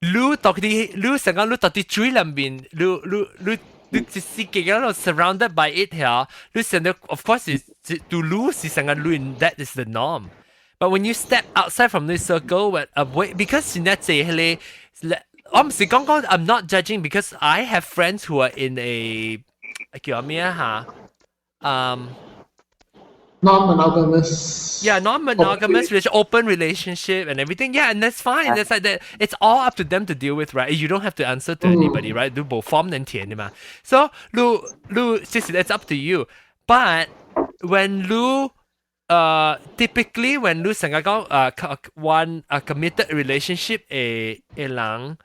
你到底你成個你到底水裏面，你你你你一世界嗰度 surrounded by it 嚇，你成個 of course is to 你是成個亂 that is the norm. But when you step outside from this circle, when wait, because 現在這係我毋是講講 I'm not judging because I have friends who are in a 叫咩啊嚇？ Non-monogamous. Yeah, non-monogamous relationship, open relationship and everything. Yeah, and that's fine. That's like that. It's all up to them to deal with, right? You don't have to answer to anybody, right? 你無 form 人填的嘛。So, 你你就是 it's up to you. But when 你 typically when 你成日講one a committed relationship 的的人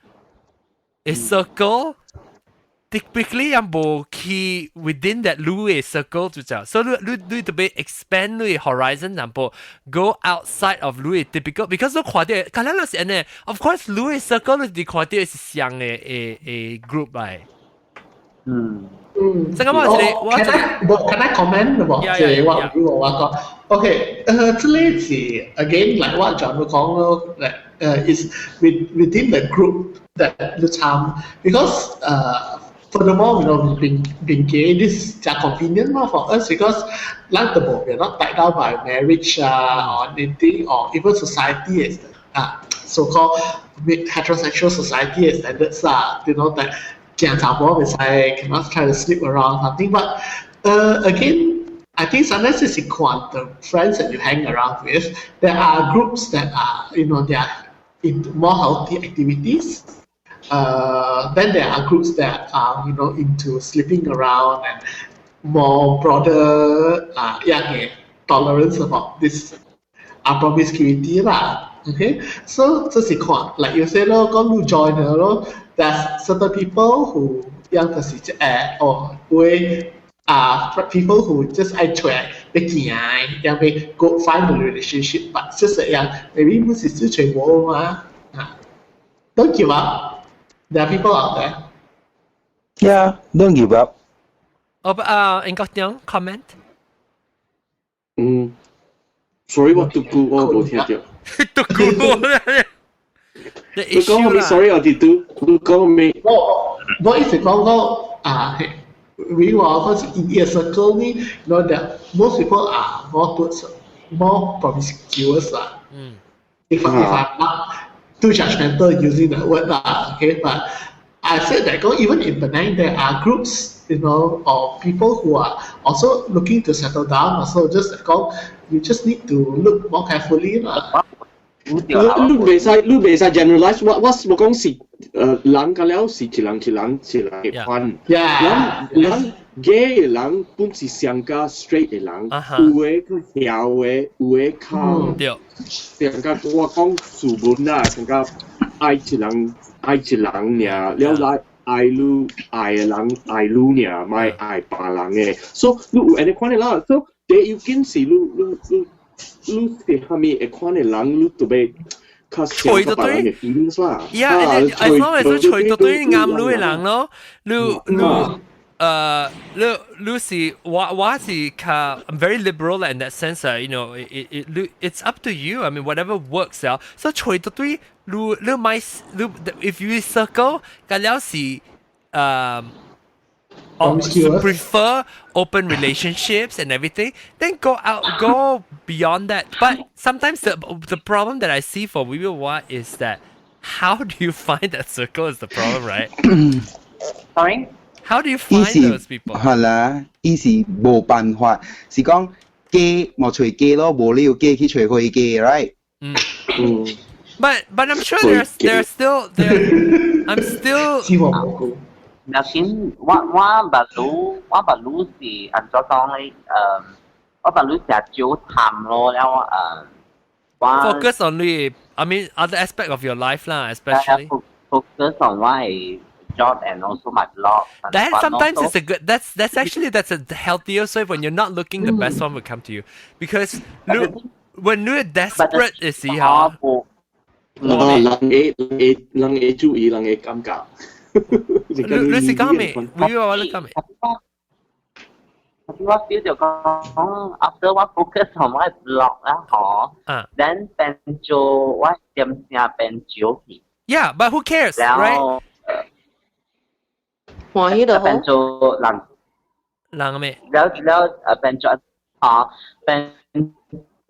的 circle，typically 也無去 within that 你的 circle 就就，所以你你你特別 expand 你的 horizon，然後 go outside of 你的 typical because 你看到，可能就是按呢，of course 你的 circle 你看到是相的的的 group 來。嗯。嗯，這個我這個我 Can I can I comment 喎？ Yeah. 這我如果我講，OK，這裡是 again like what John 講咯，like is within the group that 你參，because furthermore, being gay, this is convenient for us because like the we are not tied down by marriage or anything or even society is so-called heterosexual society standards that 行查某袂使 cannot try to sleep around something. But again, I think sometimes it's 看 the friends that you hang around with. There are groups that are, they are into more healthy activities. Then there are groups that are into sleeping around and more broader yeah, tolerance about this promiscuity 啦. Okay, so 這是看，like you say 咯，講你 join 咯，there's certain people who 樣就是哦會啊 people who just 愛出來欲行，樣欲 go find the relationship, but 就是樣 maybe 不是只揣無嘛啊，don't give up. There are people out there. Yeah, don't give up. 哦不啊，應該點 comment？嗯，sorry 我讀過我無聽到。讀過。你講咩？sorry 我哋讀，你講咩？我我一直講講啊，we 話嗰是 in a circle 呢，you know that most people are more towards more promiscuous 啦。嗯。 If I'm not too judgmental using the word 啦，okay, but I said that even in Penang there are groups of people who are also looking to settle down. Also, just 講 you just need to look more carefully 啦。你你袂使你袂使 generalize，我我我講是人個了是一人一人一人嘅款，人人 gay 嘅人本是上加 straight 嘅人，有的較囂的，有的較上加我講斯文啦，上加愛一人愛一人爾，了來愛你愛的人愛你爾，莫愛別人的，所以你有按呢款的啦，所以第要緊是你你你。你是蝦米會款的人，你特別較揣到對，Yeah, as long as 你揣到對啱你的人咯，你你你你是我我是較 I'm very liberal in that sense 啊，it's up to you. I mean, whatever works 啊，所以揣到對你你買你 if you circle 個了是or prefer open relationships and everything, then go out, go beyond that. But sometimes the problem that I see for We Will What is that how do you find that circle is the problem, right? Sorry? How do you find those people? 係啦，伊是無辦法，是講假無揣假咯，無你有假去揣回假，right？嗯嗯。But I'm sure there's still there. I'm still. 若先我我捌汝我捌汝是按怎講咧？我捌汝食少談咯，了我 focus on 你，I mean other aspect of your life 啦，especially focus on 我的 job and also my blog. That sometimes is a good. That's actually that's a healthier way. When you're not looking, the best one will come to you because when you're desperate, 你時候。啊，人會會人會注意，人會感覺。你你是講咩？我我你講咩？我 feel 就講，after 我 focus on 我 blog 啦，嗬，then 變做我點聲變少去。 Yeah, but who cares, right? 歡喜就好。變做人人咩？了了變做啊變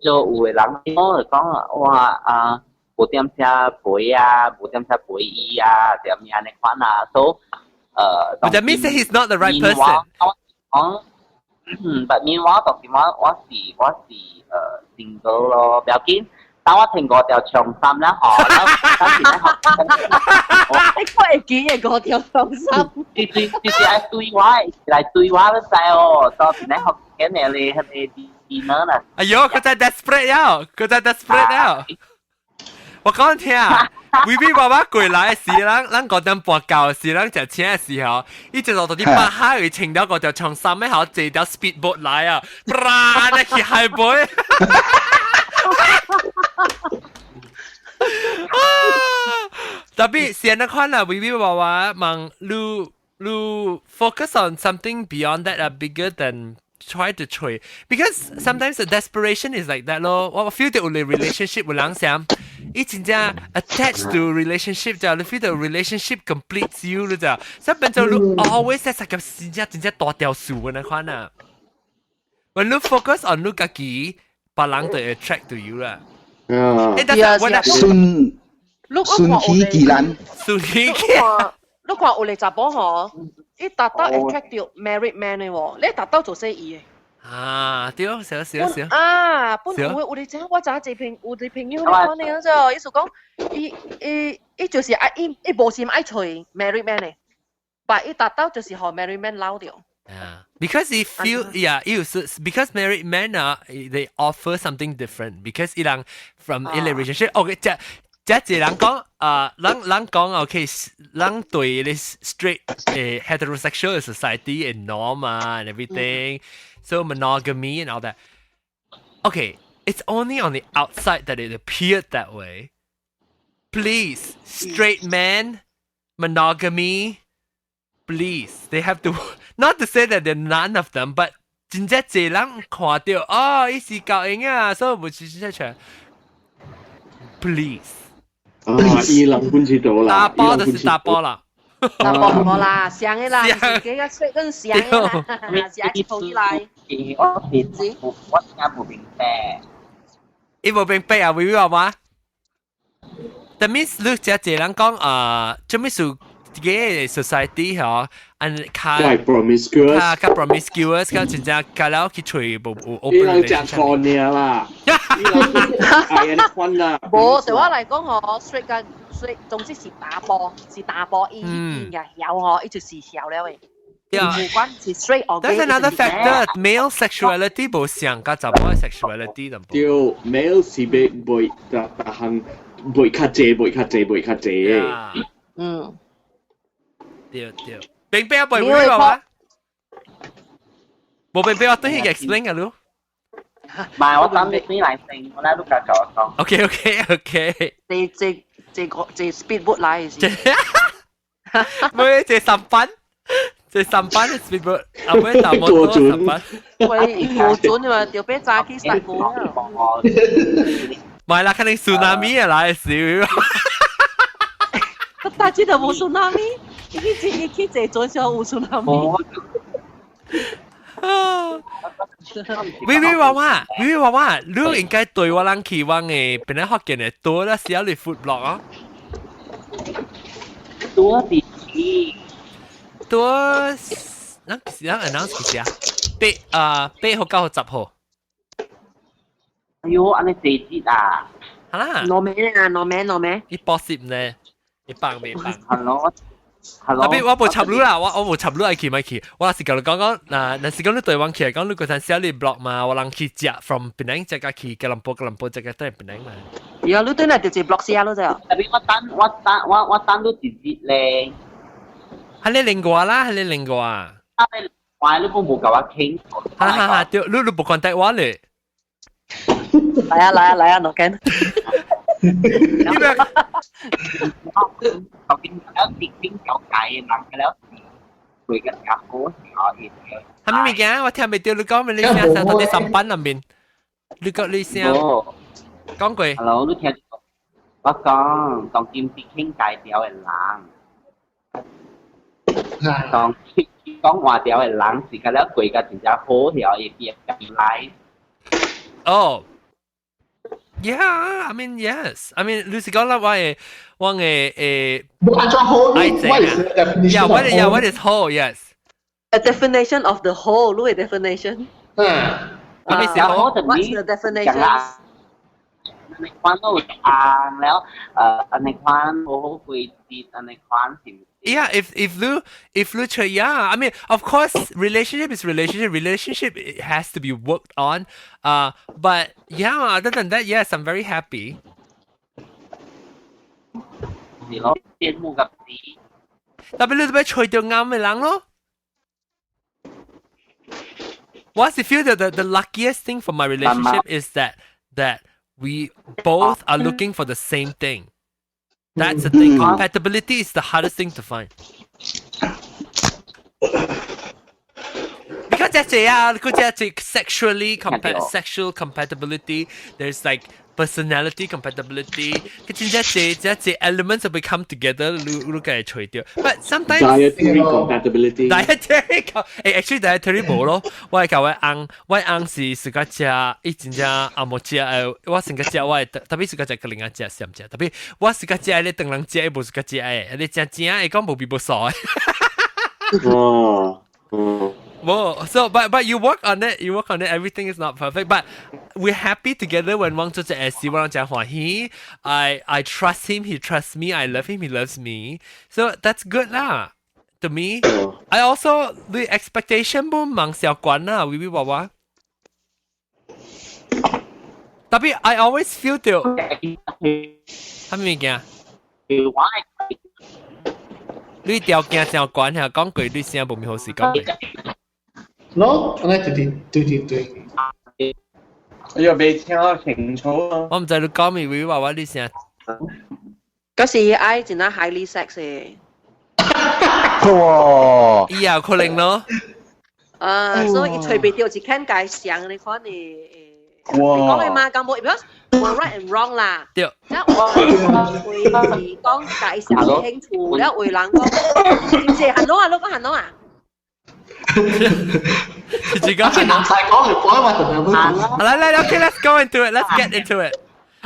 做有的人我就講哇啊，無點聲陪啊，無點聲陪伊啊，點樣呢款啊，所以 But that means that he's not the right person. 講嗯，但面我就是我是single 咯，不要緊。當我聽過條長衫啦，嗬，然後當時咧學，你會記嘅五條長衫。就是愛對話，來對話都知哦。到時咧學緊嘅你係咪電腦啦？哎呦，佢真 desperate 了，佢真 desperate 了。我講聽啊，威威娃娃過來時，咱5點半到時，咱食請的時候，伊就落到啲北海，佢穿了五條長衫，咩好坐條 speedboat 來啊，啪，那去海背。特別是那款啦，威威娃娃問你你 focus on something beyond that 啊，bigger than try to 揣，because sometimes the desperation is like that 咯。我 feel 到有 relationship 有人想，伊真正 attached to relationship 就你 feel 到 relationship completes you 你就，所以變做你 always 喺個真正真正大條數嘅那款啊。When you focus on 你家己，別人就 attract to you 啦。啊，欸，但係我順順其自然，順其。你看有個查某吼，伊達到 attract 到 married man 的喎，你達到做生意的。啊，對，少少少。啊，本有有哩知，我知影一朋有一朋友你講你嗰意思講，伊伊伊就是愛伊伊無心愛揣 married man 的，但伊達到就是予 married man 撈著。 Yeah, because he feel yeah, you so because married men 啊，they offer something different because 伊人 from 伊個 relationship，哦，這這一人講啊，人人講 OK，人對你 straight heterosexual society and norm 啊 and everything, so monogamy and all that. Okay, it's only on the outside that it appeared that way. Please, straight men, monogamy, please, they have to not to say that they're none of them, but 真正濟人看到哦，伊是教英啊，所以無是真正出。Please，啊，伊人本知道啦，打波就是打波啦，打波無啦，上的啦，自己個說跟上的啦，是愛抱起來。我是我聽無明白。伊無明白啊，微微話嘛？That means 你這濟人講啊，做咩事？自己 society 嗬，按較 promiscuous，較較 promiscuous，較真正較了去揣無有 open。伊人食錯爾啦，伊人愛按款啦。無對我來講吼，straight 甲 straight，總之是打波，是打波，伊伊也曉吼，伊就是曉了的。無管是 straight or gay。 That's another factor. Male sexuality 無像佮查某 sexuality 淡薄。對，male 是袂袂逐逐項袂較濟，袂較濟，袂較濟的。嗯。對對，明白啊，妹妹話嘛？無明白我等佢 explain 啊，你。唔係，我等你先來先，我來錄教教我講。 OK OK OK。這這這個這 speedboat 來是。唔係，這三班，這三班的 speedboat，啊唔係打摩托三班。喂，過準嘛，就俾揸起實過。唔係啦，肯定 tsunami 啊來時。大家都無 tsunami。伊去伊去坐船時有 tsunami。喂喂娃娃，喂喂娃娃，你應該對我人期望的，本來福建的多啦，寫你 food blog 啊。多啲。多，咱咱 announce 幾時啊？八啊，8號、9號、10號。哎喲，按呢濟節啊！好啦。攞名啊，攞名攞名。伊報攝呢？伊放未放？Hello。特別我無插你啦，我我無插你愛去咪去，我是共你講講，嗱，若是講你台灣去來講，你嗰陣寫你 blog 嘛，我人去食 from 檳城食到去吉隆坡，吉隆坡食到轉檳城嘛。呀，你對那就一 blog 寫咯，就。特別我等我等我我等你一日咧。係你另外啦，係你另外。啊，你話你都無共我傾。哈哈哈，對，你你無 contact 我咧。來啊來啊來啊，攞緊。你咩？究竟了定定交界人了會個較好可以。係咪物件？我聽袂著你講咩？你聲聲到底上班那邊？你講你聲講過。 Hello，你聽我講，當今是傾界條的人，當講話條的人是個了過個真正好條，會變來。哦。Yeah, I mean yes. I mean，你是講啦，我嘅我嘅無按怎好，what is the definition Yeah, what is yeah, what is 好？Yes. A definition of the 好，你嘅 definition。嗯。啊，咩好？What's the definition？ ในความ都硬แล้วเอ่อในความโอ้โหคุยดีในความสิ่ง Yeah, if you try, yeah. I mean, of course, relationship is relationship. Relationship, it has to be worked on. But yeah, other than that, yes, I'm very happy. 是咯，羨慕及死。特別你特別隨到啱嘅人咯。我是 feel that the luckiest thing for my relationship is that we both are looking for the same thing. That's the thing. Compatibility is the hardest thing to find. Because 這這啊，佢這這 sexual compatibility. There's like personality compatibility. 佢真正這這這 elements will come together，你你梗係除掉。But sometimes dietary compatibility. Dietary actually dietary 無咯。我係教我翁，我翁是自家食，伊真正阿無食誒，我成個食我特別自家食個另外食閃食，特別我自家食咧，當人食伊無自家食誒，你食正會講無味無素誒。哦，哦。 Well, so but you work on it, you work on it. Everything is not perfect, but we're happy together when 王做隻 S，我講歡喜。I trust him, he trusts me. I love him, he loves me. So that's good 啦. To me, I also the expectation 不忙小關啦，微微娃娃。特別 I always feel 到，係咪物件？你條件真懸，嚇講句你聲無咪好事講。 No，我對對對對對。我又未聽得清楚啊！我唔知你講咩，微微娃娃你聲。嗰時愛真係 highly sex 嘅。哇！伊也可能咯。啊，所以隨便掉一間介上，你看你。你講嘅嘛，咁冇，because 冇 right and wrong 啦。對。即係我會是講介紹清楚，了有人講，是唔是？行到啊，你講行到啊？自己講。男仔講嚟講嘛，同埋來來，okay, let's go into it. Let's get into it.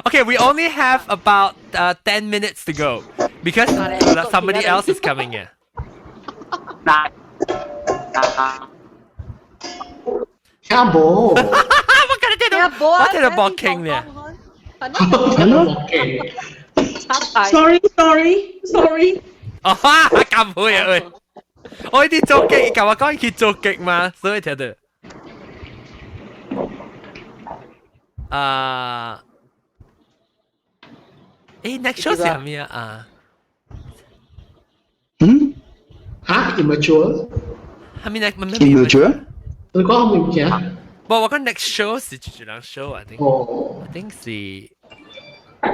Okay, we only have about 10 minutes to go because somebody else is coming in. 聽無？我今日聽到，我聽到博傾咧。 Sorry, sorry, sorry。哦，咁會啊喂！我呢啲做極，舊日講佢做極嘛，所以聽到。啊，誒，next show 係咩啊？嗯？嚇，immature？係咪 next？ immature？你講咩物件？無，我講 next show 是一人 show，I think。哦。 I think 是。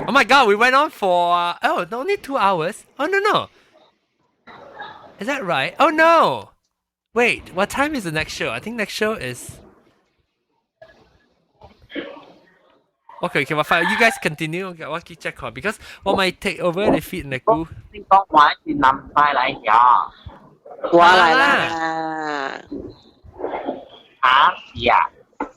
Oh my God, we went on for oh, only 2 hours. Oh no. Is that right? Oh no. Wait, what time is the next show? I think next show is. Okay, well, fine. You guys continue. Okay, 我去 check 看 because 我咪 take over the feed 那個。你講話是南西來呀？我來啦。嚇是啊。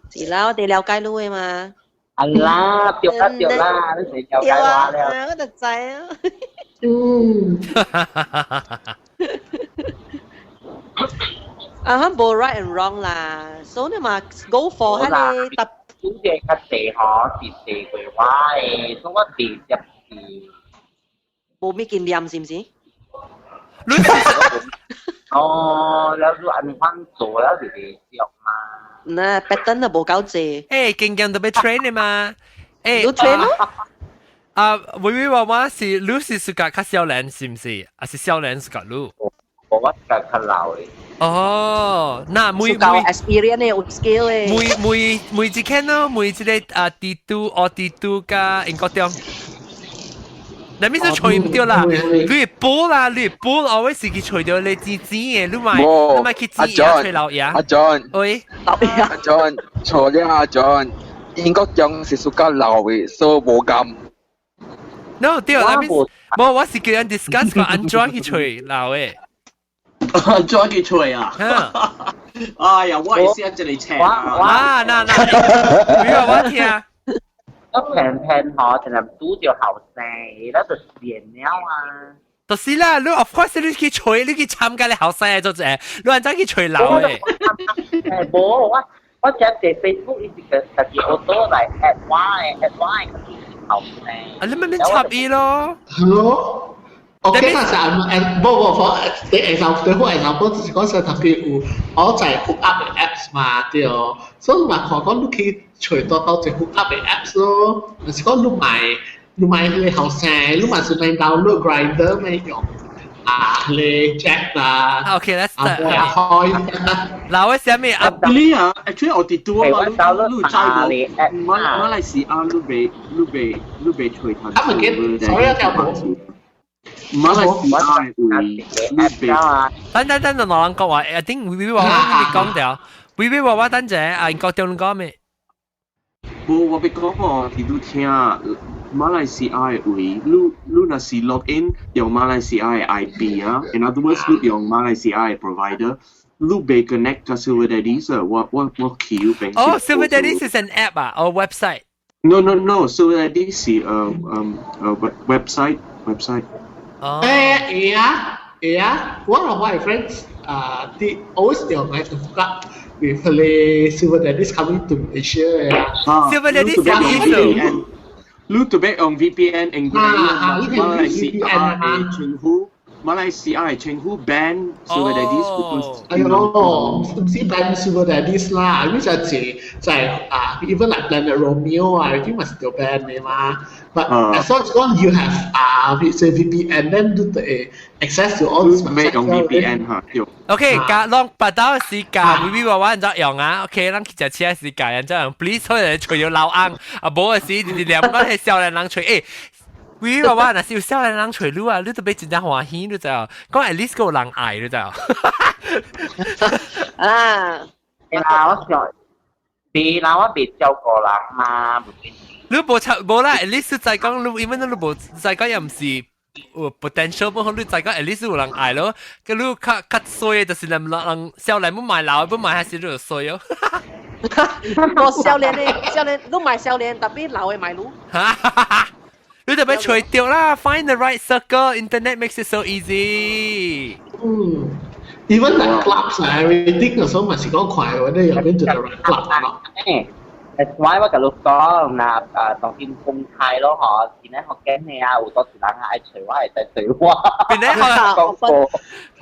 是啦，我哋了解你嘅嘛。啊啦，對啦對啦，你成了解我了。我就知啊。嗯。啊，哈，無 right and wrong 啦，所以你嘛 go for 彼個特。小姐較濟吼是濟過我的，所以我未接受。無咩經驗是毋是？你哦，了你按款做了就袂俗嘛。那 pattern 都無夠濟。誒，經驗都欲 train 的嘛？誒，你 train 咯？啊，微微話我是你是屬較少年是毋是？還是少年屬較你？我較較老的。哦，那每每 experience 的有 skill 的。每每每一間咯，每一個啊地都哦地都加英國中。那咪是吹唔掉啦，你補啦，你補後尾是去吹掉你剪剪的，你咪去剪嘢吹老爺。阿 John，喂，阿 John，錯了阿 John，英國中是屬較老的，所以無甘。 No，對，那邊無，我是叫人 discuss 個安怎去吹老的。安怎去吹啊？哎呀，我係先一個請啊！嗱嗱，你話我聽。我平平嗬，就係拄著後生，那就變了啊。就是啦，你 of course 你去揣，你去參加你後生做者，你按怎去揣老的？誒，無我我只係 Facebook 伊是個家己 auto 來 add 我的 add 我的家己後生。啊，你咪免插伊咯。係咯。OK 啦，就誒，無無 for 你 example，對好 example 就是講說特別有我在 hook up 的 apps 嘛，對，所以嘛看講你去揣到到一 hook up 的 apps 咯，就是講你買彼個後生，你嘛是來 download Grindr 咩用啊，彼個 Jack 啦， OK，let's 啊，開嗱，我寫咩啊？你啊，actually 我哋拄啊嘛，你知無？馬馬來西亞你袂你袂你袂揣他。啊，唔記，所以聽無。馬來西亞會你袂。等等等，等，我人講話，I think 微微話我你講掉，微微話我等陣，啊，國中講咩？無，我欲講哦，佇你聽馬來西亞的位，你你若是 log in 用馬來西亞的 IP 啊，in other words，你用馬來西亞的 provider，你袂 connect 甲 Sugar Daddy 所以我我我去有邊。哦，Sugar Daddy 是 an app 啊，or website？ No，Sugar Daddy 是呃嗯呃 website website。哦。誒會啊會啊，one of my friends 啊，啲 always 用來 to hook up with 佢 Sugar Daddies coming to Malaysia 啊。 Sugar Daddy 是意思。你特別用 VPN，因為馬來西亞的政府，馬來西亞的政府 ban Sugar Daddies because 哎喲，唔是 ban Sugar Daddies 啦，因為就係就係啊，even like Planet Romeo 啊，已經咪是條 ban 嘅嘛。But as long as you have 啊，say VPN then 你就會 access to all this。咩用 VPN 嚇？對。 OK，加攏白刀時間，微微話話人就用啊。OK，咱去食車時間，人就用 please 出來揣著老翁，啊無的時直連講係少年人揣，欸，微微話話若是有少年人揣你啊，你都欲真正歡喜，你知影？講 at least 有人愛，你知影？啊，係啦，我想，別啦，我別照顧人嘛，無你無插無啦，at least 在講你，因為你無在講又毋是有 potential 不好，你在講 at least 有人愛咯。佮你較較衰就是人人少年欲買老，欲買還是你就衰哦。我少年的少年，你買少年，tapi 老的買你。你特別揣著啦，find the right circle，internet makes it so easy。嗯，even like clubs and everything 有時候嘛是講快，我哋入邊就 the right club 咯。 That's why 我共你講，若啊當今公開咯嗬，見咧學驚你啊，有多時人愛揣我，會使揣我。邊咧學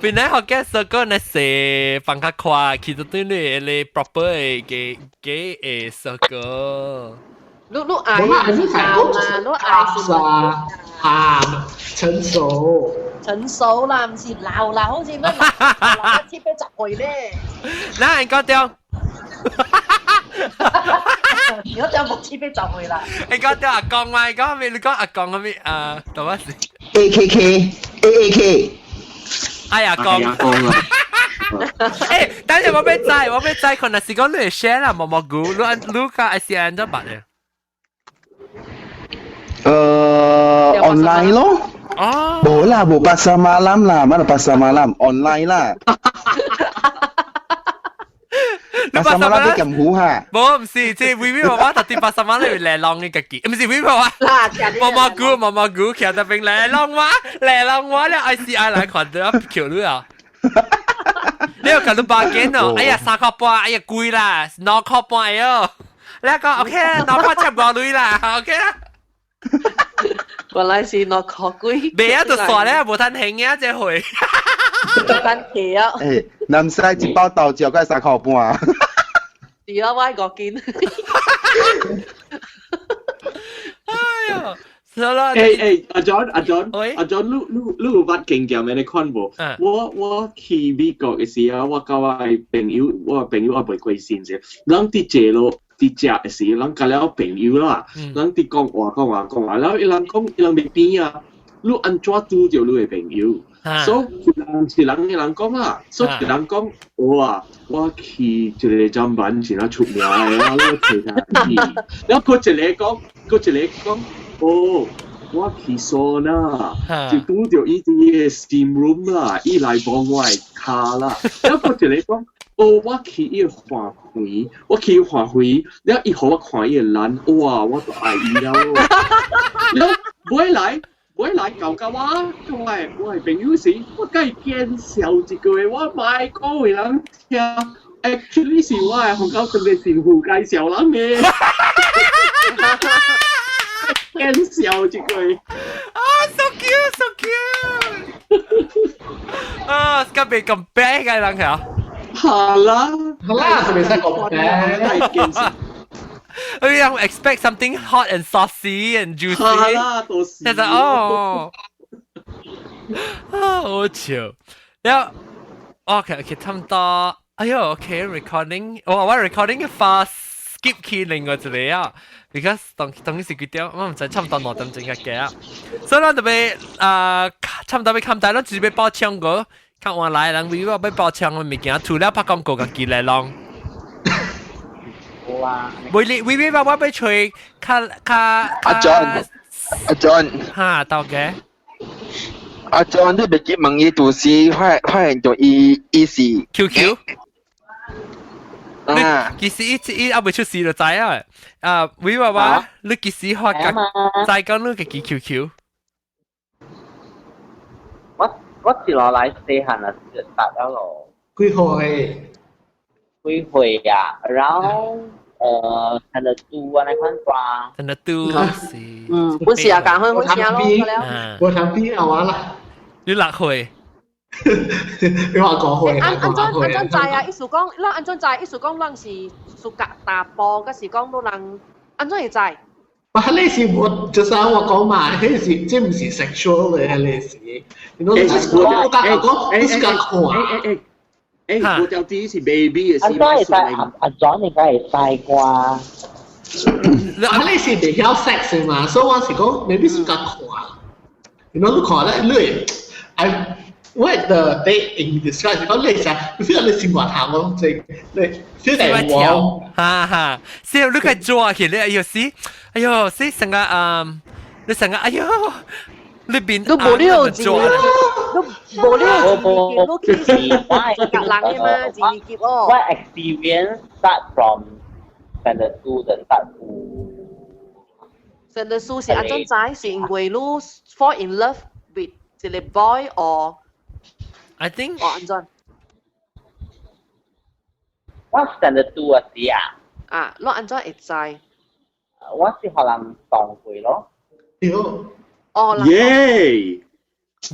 邊咧學嘅 circle 呢是放較快，其實對你你 proper 嘅嘅嘅 circle。你你愛是老啦，你愛是啊，啊成熟。成熟啦，唔是老啦，好似乜老老七八十歲咧。嗱，你講掉。如果就冇七八十歲啦。你講掉阿公嘛？你講咩？你講阿公咩？啊，做乜事？A K K A A K。哎呀，公。阿公啊！誒，等陣我欲知，我欲知，可能是講你會 share 啦，毛毛菇，你你個係是按怎辦嘅？呃，online 咯。哦。無啦，無pasar malam 啦，mana pasar malam online 啦。pasar malam 啲咁好嚇。無，唔是，這微微娃娃特啲 pasar malam 嚟浪嘅家己，唔是微微娃娃。毛毛菇，毛毛菇，徛在邊嚟浪我，嚟浪我咧，I C I 來看到橋你啊。你有看到巴件哦？哎呀，3塊半，哎呀貴啦，2塊半喲。你講 OK，2塊七五鐳啦，OK 啦。原來是2塊幾。未啊，就煞咧，無趁興啊，這回。趁氣啊！誒，南西一包豆椒該3塊半。是啊，我愛5斤。哎呀，是啦。誒誒，阿 John 阿 John 阿 John，你你你有捌經驗的款無？我我去美國的時候，我佮我的朋友，我的朋友還袂過身者，咱佇坐路。佇食的時，咱佮了朋友啦，咱佇講話講話講話，然後伊人講伊人袂變啊，你按怎拄著你的朋友？所以人是人伊人講啦，所以人講哇，我去一個砧板真啊出名的，我揣他去。然後閣一個講，閣一個講，哦，我去桑拿，就拄著伊佇個 steam room 啦，伊來摸我的跤啦。然後閣一個講。哦，我去伊個花園，我去花園，了伊予我看伊個蘭，哇，我就愛伊了。了尾來，我來舊舊我，我係朋友時，我梗係見笑一句，我賣講給人聽。Actually 是我係紅狗特別善婦介紹人嘅，見笑一句。啊，so cute, so cute！啊，特別咁白嘅人係。係啦，好啦，特別識講白。見笑。哎呀，expect something hot and saucy and juicy。係啦，到時。但係哦，啊，好笑。然後，OK，差唔多。哎喲，OK，recording，我 recording 發 skip 去另外一個啊，because 當當時幾點，我唔知差唔多2點鐘嘅嘅啊。所以咱特別啊，差唔多欲冚大，咱準備報唱歌，看換來人為我欲報唱嘅物件，除了拍廣告，家己來弄。哇！為你為為我我欲揣較較阿 John，阿 John，哈，到嘅。阿 John，你袂記問伊就是發發現到伊伊是 QQ。啊！其實伊伊還未出事就知啊！啊，為話話你幾時發覺知講你家己 QQ？我接落來細漢啊，就達了咯。幾歲？幾歲啊？Around standard two 啊，那款啩。 Standard two 是。嗯，本時啊，講開開聲咯，我頭邊啊話啦。你6歲？你話講歲？按按怎按怎知啊？意思講，咱按怎知？意思講，咱是屬格查埔，抑是講咱人按怎會知？我迄個是我就是我講嘛，彼是這毋是 sexual 的，彼個是。你講我講講，你是講看。欸，我條啲是 baby 嘅事。安怎會知？阿 John 應該會知啩。啊，你是袂曉 sex 嘛，所以我是講，maybe 是較看。你講你看咧，你，I what the date in describe 是講你是，你 feel 你心外頭咯，即你 feel 到我。哈哈，是你個抓起來，哎呦是，哎呦是成個嗯，你成個哎呦。你邊都無了字，都無了字，都去隔人的嘛，字結哦。我 experience start from standard two 的 start 有。 Standard two 是按怎知？是因為你 fall in love with 一個 boy or I think 哦按怎？我 standard two 啊是啊。啊，你按怎會知？我是予人撞過咯。對。哦，耶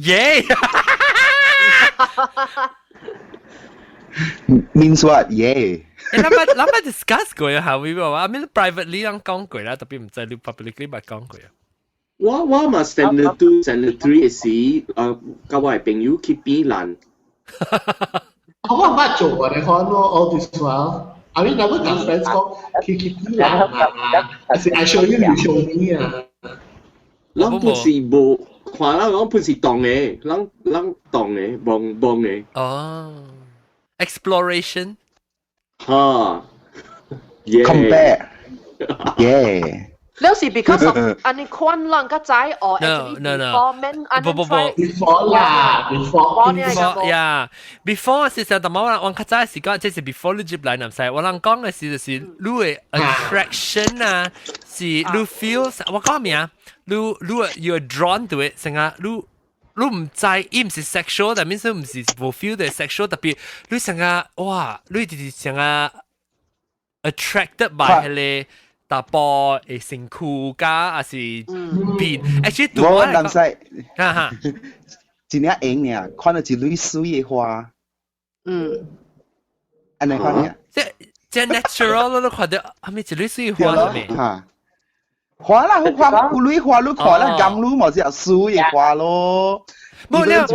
耶！Means what？耶！欸，咱捌咱捌 discuss 過啊，下位無？I mean privately 人講過啦，特別毋知你 publicly 捌講過啊。我嘛 standard two、standard three 時，啊，佮我的朋友去比蘭。我捌做過，你看咯，all this while。I mean, never 共 friends 講去去比蘭啊，還是 I show you, you show me 啊。咱不是無看咱講不是動的，咱咱動的，望望的。哦，exploration。哈，compare，yeah。了是 because of 按呢款咱較知哦 No, no, no. before men 按不不不，before 啦，before before yeah before 事實上，我我較早時講，這是 before 你入來南西，我人講的是就是你的 attraction 啊，是你 feel 我講咩啊？你你 you are drawn to it，成個你你毋知伊毋是 sexual，但係毋是無 feel 的 sexual，特別你成個哇，你就是成個 attracted by 彼個查埔的身軀加還是面，actually 我南西，哈哈，真正閒爾，看到一蕊水的花，按呢看爾，這這 natural 咯，看到係咪一蕊水的花係咪？哈，花啦，花有蕊花，你看啦，甘露嘛是有水的花咯。冇了。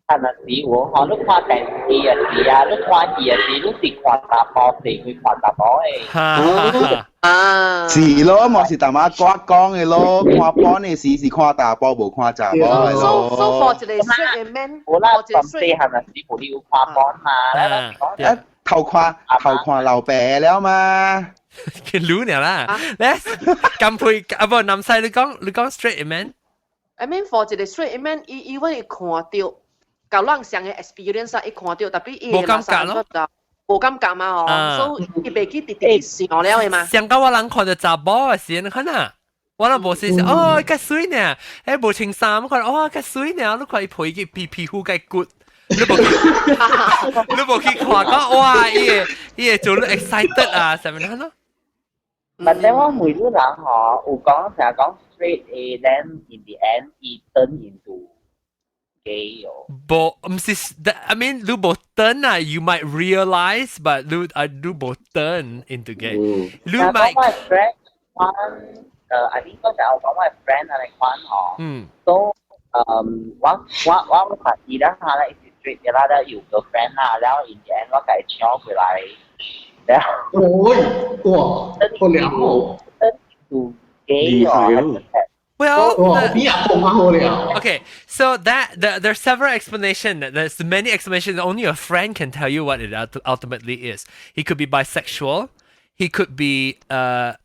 看啊時我吼，你看電視啊時啊，你看戲啊時，你是看查埔，是會看查埔的。啊，是咯，嘛是大媽我講的咯，看波的時是看查埔，無看查某的咯。 So so for 一個 straight 的 man，無啦，從細漢啊時無你有看波嘛？啊，頭看頭看老爸了嘛？佢擼了啦，咧，咁配啊不，南西你講你講 straight man。 I mean for 一個 straight man，伊伊會看到。舊咱上嘅 experience 伊看到，特別伊無感覺咯，無感覺嘛吼，所以伊袂去直直想了的嘛。上個我人看到查某嘅時，你看啊，我都無是哦，較媠呢，誒無穿衫，我看哇較媠呢，你看伊皮嘅皮皮膚較骨，你無你無去看講哇，伊會伊會做你 excited 啊，啥物咯？或者我每個人嗬，有講成日講 straight A, then in the end 伊 turn into gay 哦。無，毋是，I mean 你無 turn 啊，you might realize, but 你啊你無 turn into gay。你 might 我 friend 我I think 嗰陣我講我 friend 啊，你看嗬，都我我發現啦下咧，是 straight 嘅啦，有 girlfriend 啦，然後 in the end 我共伊搶回來。然後哦，哇，好了哦。 Turn into gay 哦。 Well, okay, so there's several explanations. There's many explanations. Only a friend can tell you what it ultimately is. He could be bisexual. He could be a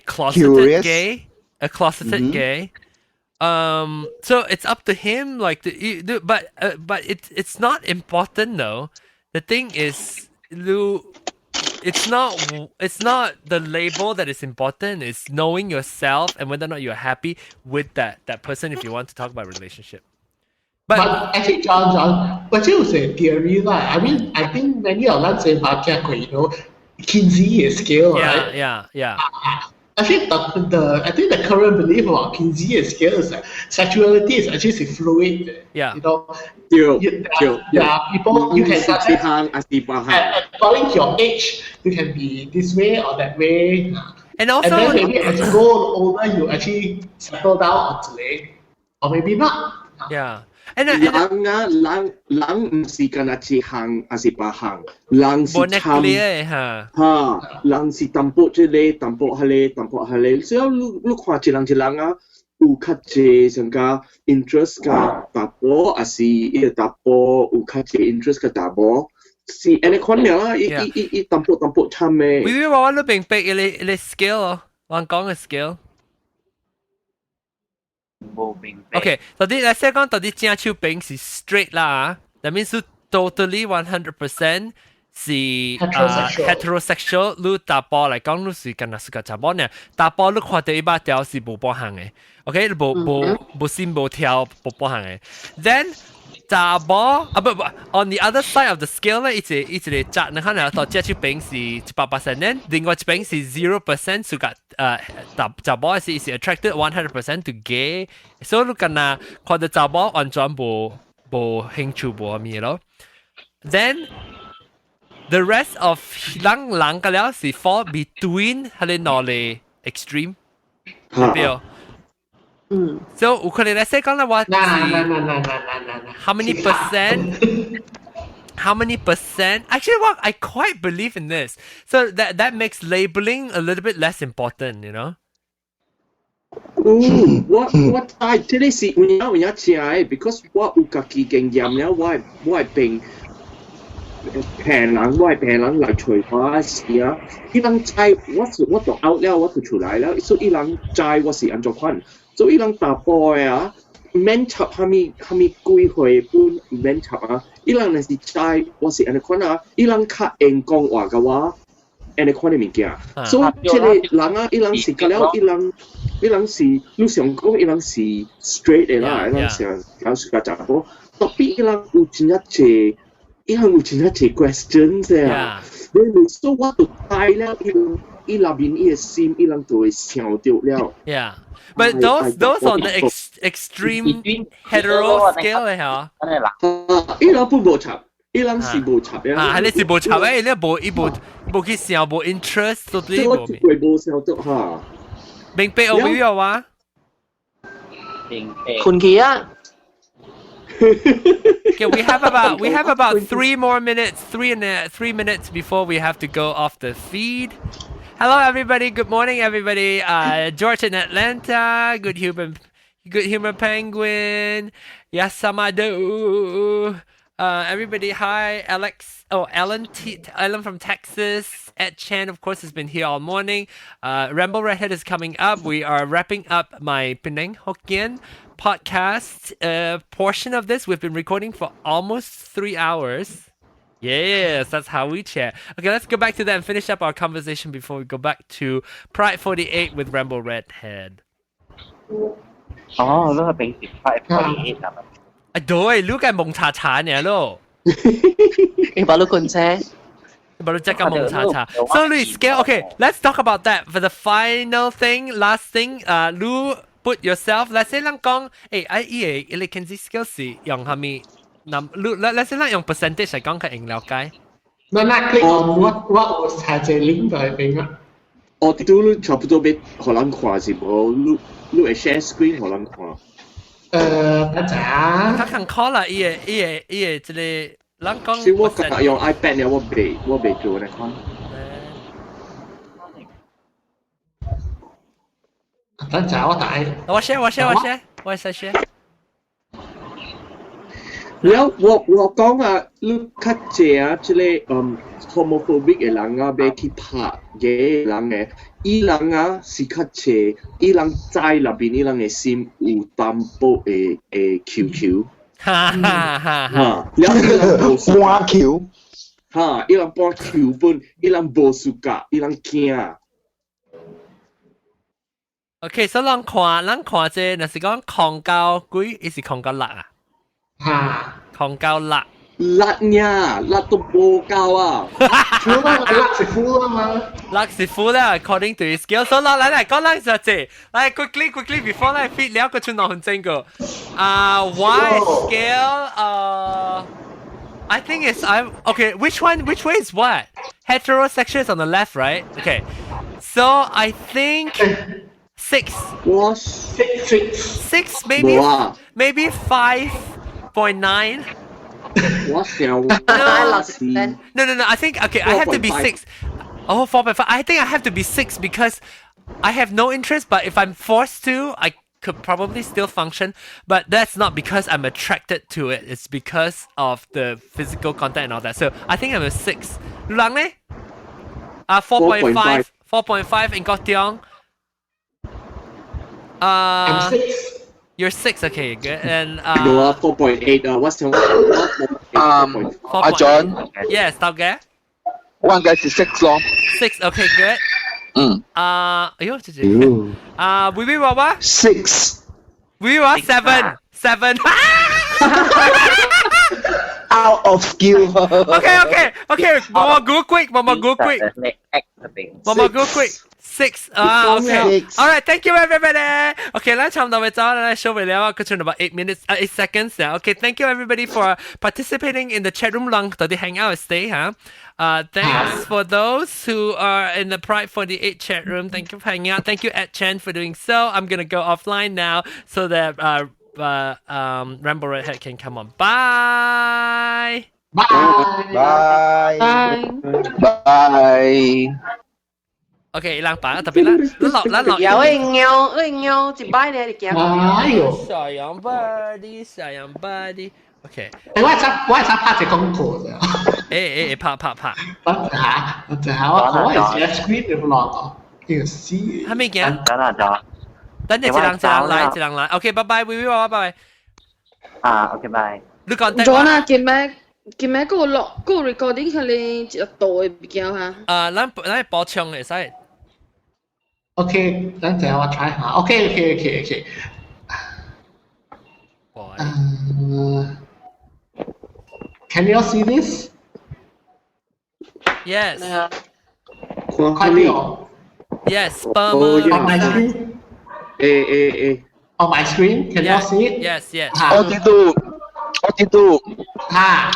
closeted Curious. Gay, a closeted gay. So it's up to him. Like, but it's not important though. The thing is, 你, it's not the label that is important. It's knowing yourself and whether or not you're happy with that person. If you want to talk about relationship. But actually, John, John, but you say theory lah. I mean, I think many of us say 捌聽過, Kinsey scale, right? Yeah. Actually, the I think the current belief about Kinsey scale is that sexuality is actually fluid. 對 There are people you can 是一項還是別項？ According to your age, you can be this way or that way. And also, and then maybe as you go older, you actually settle down on 一個, or maybe not. Yeah. And 人啊，人人毋是干焦一項，還是別項，人是參嚇嚇，人是淡薄這個，淡薄彼個，淡薄彼個，所以你你看一人一人啊，有較濟上加 interest 佮查埔，還是伊個查埔有較濟 interest 佮查某，是按呢款爾啦，伊伊伊伊淡薄淡薄參的。微微話我你明白伊個伊個 scale 哦，我講嘅 scale。無明白。 OK，到底來先講到底正手邊是 straight 啦，that means totally 100% 是 heterosexual，你查埔來講，你是干焦是個查某呢？查埔你看到伊肉條是無半項的，OK，無無無心無跳無半項的。Then 查某啊不不，on the other side of the scale 咧，伊一個伊一個窄，你看下到正手邊是100%，咧另外一邊是 0% 是個查查某是是 attracted 100% to gay，所以你干焦看到查某完全無無興趣無啥物咯。Then the rest of 人人個了是 fall between 彼個兩個 extreme，對。嗯。 So 有可能來說講啦，我嗱嗱嗱嗱嗱嗱嗱 how many percent? How many percent? Actually, what I quite believe in this. So that makes labeling a little bit less important. 嗯，我我知這個是有影有影正的，because 我有家己經驗了，我的我的病病人，我的病人來揣我時啊，伊人知我是我就 out 了，我就出來了，所以伊人知我是按怎款，所以伊人查埔的啊，毋免插啥物啥物幾歲本，毋免插啊，伊人若是知我是按呢款啊，伊人較會講話共我。按呢款的物件，所以這個人啊，伊人是甲了，伊人伊人是，你想講伊人是 straight 的啦，伊人是講是較查埔，tapi 伊人有真正濟，伊人有真正濟 questions 啊，你所以我就知了，伊人伊內面伊的心，伊人就會想著了。 Yeah. But those on the extreme hetero scale 咧嚇。伊人本無插。伊人是無插的。啊，你是無插的，你無伊無無去想無 interest，到底無。我無想到哈。明白有沒有啊？明白。困去啊！ Okay, we have about 3 more minutes, 3 minutes before we have to go off the feed. Hello, everybody. Good morning, everybody. George in Atlanta. Good human penguin. Yasamadu. Everybody, hi, Alex. Oh, Ellen T. Ellen from Texas. Ed Chan, of course, has been here all morning. Rambo Redhead is coming up. We are wrapping up my Penang Hokkien podcast portion of this. We've been recording for almost 3 hours. Yes, that's how we chat. Okay, let's go back to that and finish up our conversation before we go back to Pride 48 with Rambo Redhead. 哦，你係平時 Pride 48 啊？啊，對，你個蒙查查呢咯。你把你困車。把你這個蒙查查。So 你 scale, okay, let's talk about that for the final thing, last thing. 你 put yourself, let's say 咱講，誒，啊，伊個伊個 Kinsey scale 是用啥物？嗱，你 let's say 咱用 percentage 嚟講較容了解。那那 click on 我我有查一個 link 就係邊啊？我都你差不多欲予人看是無？你你會 share screen 予人看？等陣啊。較艱苦啦，伊個伊個伊個這個，咱講。是我今日用 iPad 呢，我袂我袂做呢款。等陣我打。我 share 我 share 我 share 我使 share。了我我講啊，你較濟啊，這個homophobic 的人啊，欲去拍 gay 人的，伊人啊是較濟，伊人知內邊伊人的心有淡薄的的球球。哈哈哈！哈，了伊人無搬球，哈，伊人搬球本，伊人無 suka，伊人驚。 OK，所以咱看，咱看這，若是講空到幾，伊是空到六啊？哈，空到六。六呀，六都無夠啊！負啦，六是負啦嘛。六是負啦，according to scale。所以來來來，講咱就這，來 quickly quickly before 咱 fit 了個出2分鐘個。啊，Y scale，I think it's I'm okay. Which one? Which way is what? Heterosexual is on the left, right? Okay. So I think six. 我 six six six maybe maybe 5.9. 我想 No. I think okay. I have to be 6. Oh, 4.5. I think I have to be 6 because I have no interest. But if I'm forced to, I could probably still function. But that's not because I'm attracted to it. It's because of the physical contact and all that. So I think I'm a 6. 人呢？啊，4.5, 4.5 in 國中。 I'm 6. You're 6, okay, good. And 冇啊，4.8啊，我想我 阿 John。 Yes，到嘅。我應該是 six 咯。 Six, okay, good. 嗯。啊，哎呦，這這。啊，微微娃娃。 Six。微微娃 seven, seven. Out of scale. Okay. 媽媽 go quick, 媽媽 go quick. 媽媽 go quick. Six. 啊，okay. All right, thank you everybody. Okay, 咱差不多欲走啦，收尾了啊，閣剩 about 8 minutes, 8 seconds 啊。Okay, thank you everybody for participating in the chat room 人到底 hang out stay 哈。Thanks for those who are in the Pride 48 chat room. Thank you for hanging out. Thank you, Ed Chen, for doing so. I'm gonna go offline now so that Rambo Redhead can come on. Bye. Bye. Bye. Bye. Bye. OK，人扮特別啦，咱落咱落。有會尿，會尿一擺咧，就驚。哎呦！小羊 buddy，小羊 buddy。OK。誒，我才我才拍一個廣告啫。誒誒誒，拍拍拍。等下，等下，我我係寫 screen 嘅咯，呢個 C。係咪驚？等下咗。等陣一人一人來，一人來。OK，拜拜，微微娃娃，拜拜。啊，OK，拜。你講咗啦，今日今日個錄個 recording 係你一度嘅物件哈。啊，咱咱補充會使。 OK，等陣我 try 下。OK，OK，OK，OK。Can you all see this? Yes. 快啲 Yes, sperm. Oh, yeah. On my screen. 誒誒誒。 On my screen, can you all see it? Yes. 我知道，我知道。哈。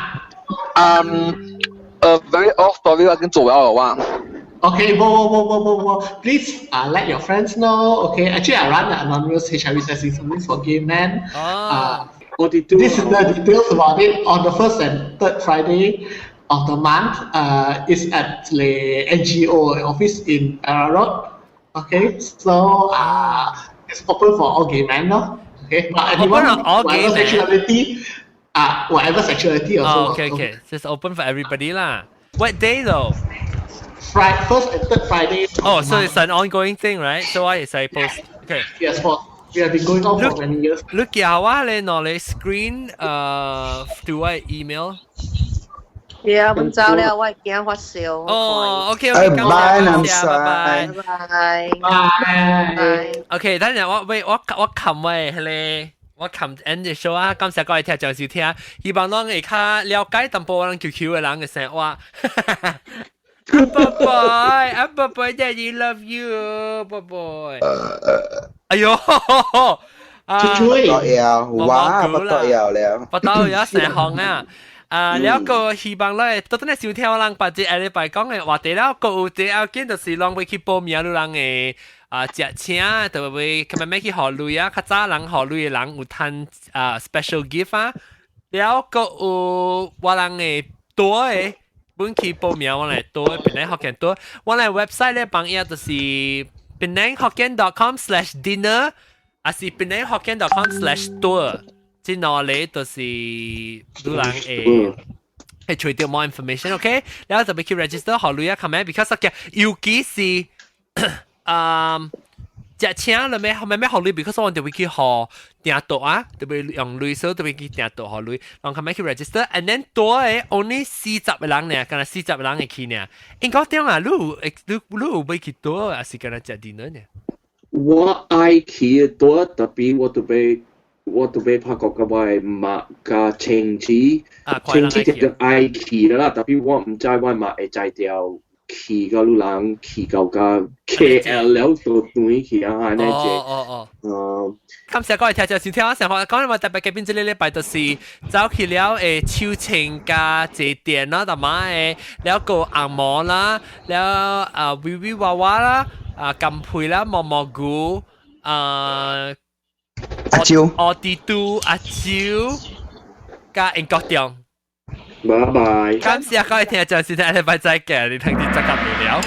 Very off story 我已經做咗啦，哇。 Okay, whoa, whoa, whoa, whoa, whoa, whoa. Please let your friends know. Okay, actually, I run an anonymous HIV testing service for gay men. This is the details about it. On the first and third Friday of the month, it's at the NGO office in Perak Road. Okay, so it's open for all gay men, no? Okay, but anyone, Open for all gay whatever men. sexuality, whatever sexuality also. Oh, okay. So it's open for everybody lah. What day though? Friday, first and third Friday. Oh, so it's an ongoing thing, right? So I say post. Okay. Yes, for we have been going on for many years. 你叫我咧攞你 screen 對我 email。對啊，阮走了，我會驚發燒。哦，OK OK，拜，感謝，拜拜，拜拜拜。 OK，等陣我喂我我冚喂，迄個。我冚 end 個 show 啊，感謝各位聽眾收聽，希望攏會較了解淡薄咱 QQ 的人的生活。拜拜，啊拜拜，Daddy love you，拜拜。哎喲，啊，不得了，哇，不得了了，不得了，成行啊！啊，了個希望咧，到底收聽我人把這下禮拜講的話題了，閣有這要緊就是攏欲去報名你人的啊，食請，特別今日欲去予鐳啊，較早人予鐳的人有趁啊 special gift 啊，了閣有我人的多的，本去報名我來多，檳城福建多，我來 website 咧幫頁就是 penanghokkien.com/dinner，還是 penanghokkien.com/tour，這兩个就是你人會會揣著 more information，OK？然後就欲去 register 予鐳啊，come because 尤其是食請了咩？後面咩予鐳？because 我就欲去予訂桌啊，特別用鐳所以特別去訂桌予鐳，人較欲去 register，and then 多的 only 40個人呢，敢若四十個人會去呢。應該點啊？你有你你有欲去桌，還是敢若食 dinner 呢？我愛去桌，特別我都欲拍過佮我的媽佮親戚，親戚就愛去啦，特別我毋知我媽會知著。去到你人去到佮 KL 了就轉去啊，按呢隻。哦哦哦。感謝各位聽眾收聽，我想講講話特別嘉賓這個禮拜就是走去了誒手槍佮坐墊啦，同埋誒了個紅毛啦，了啊微微娃娃啦，啊甘佩啦，毛毛菇啊，阿蕉，奧迪都阿蕉，佮英國中。拜拜。感謝各位聽眾收聽，下禮拜再見，你聽啲真咁無聊。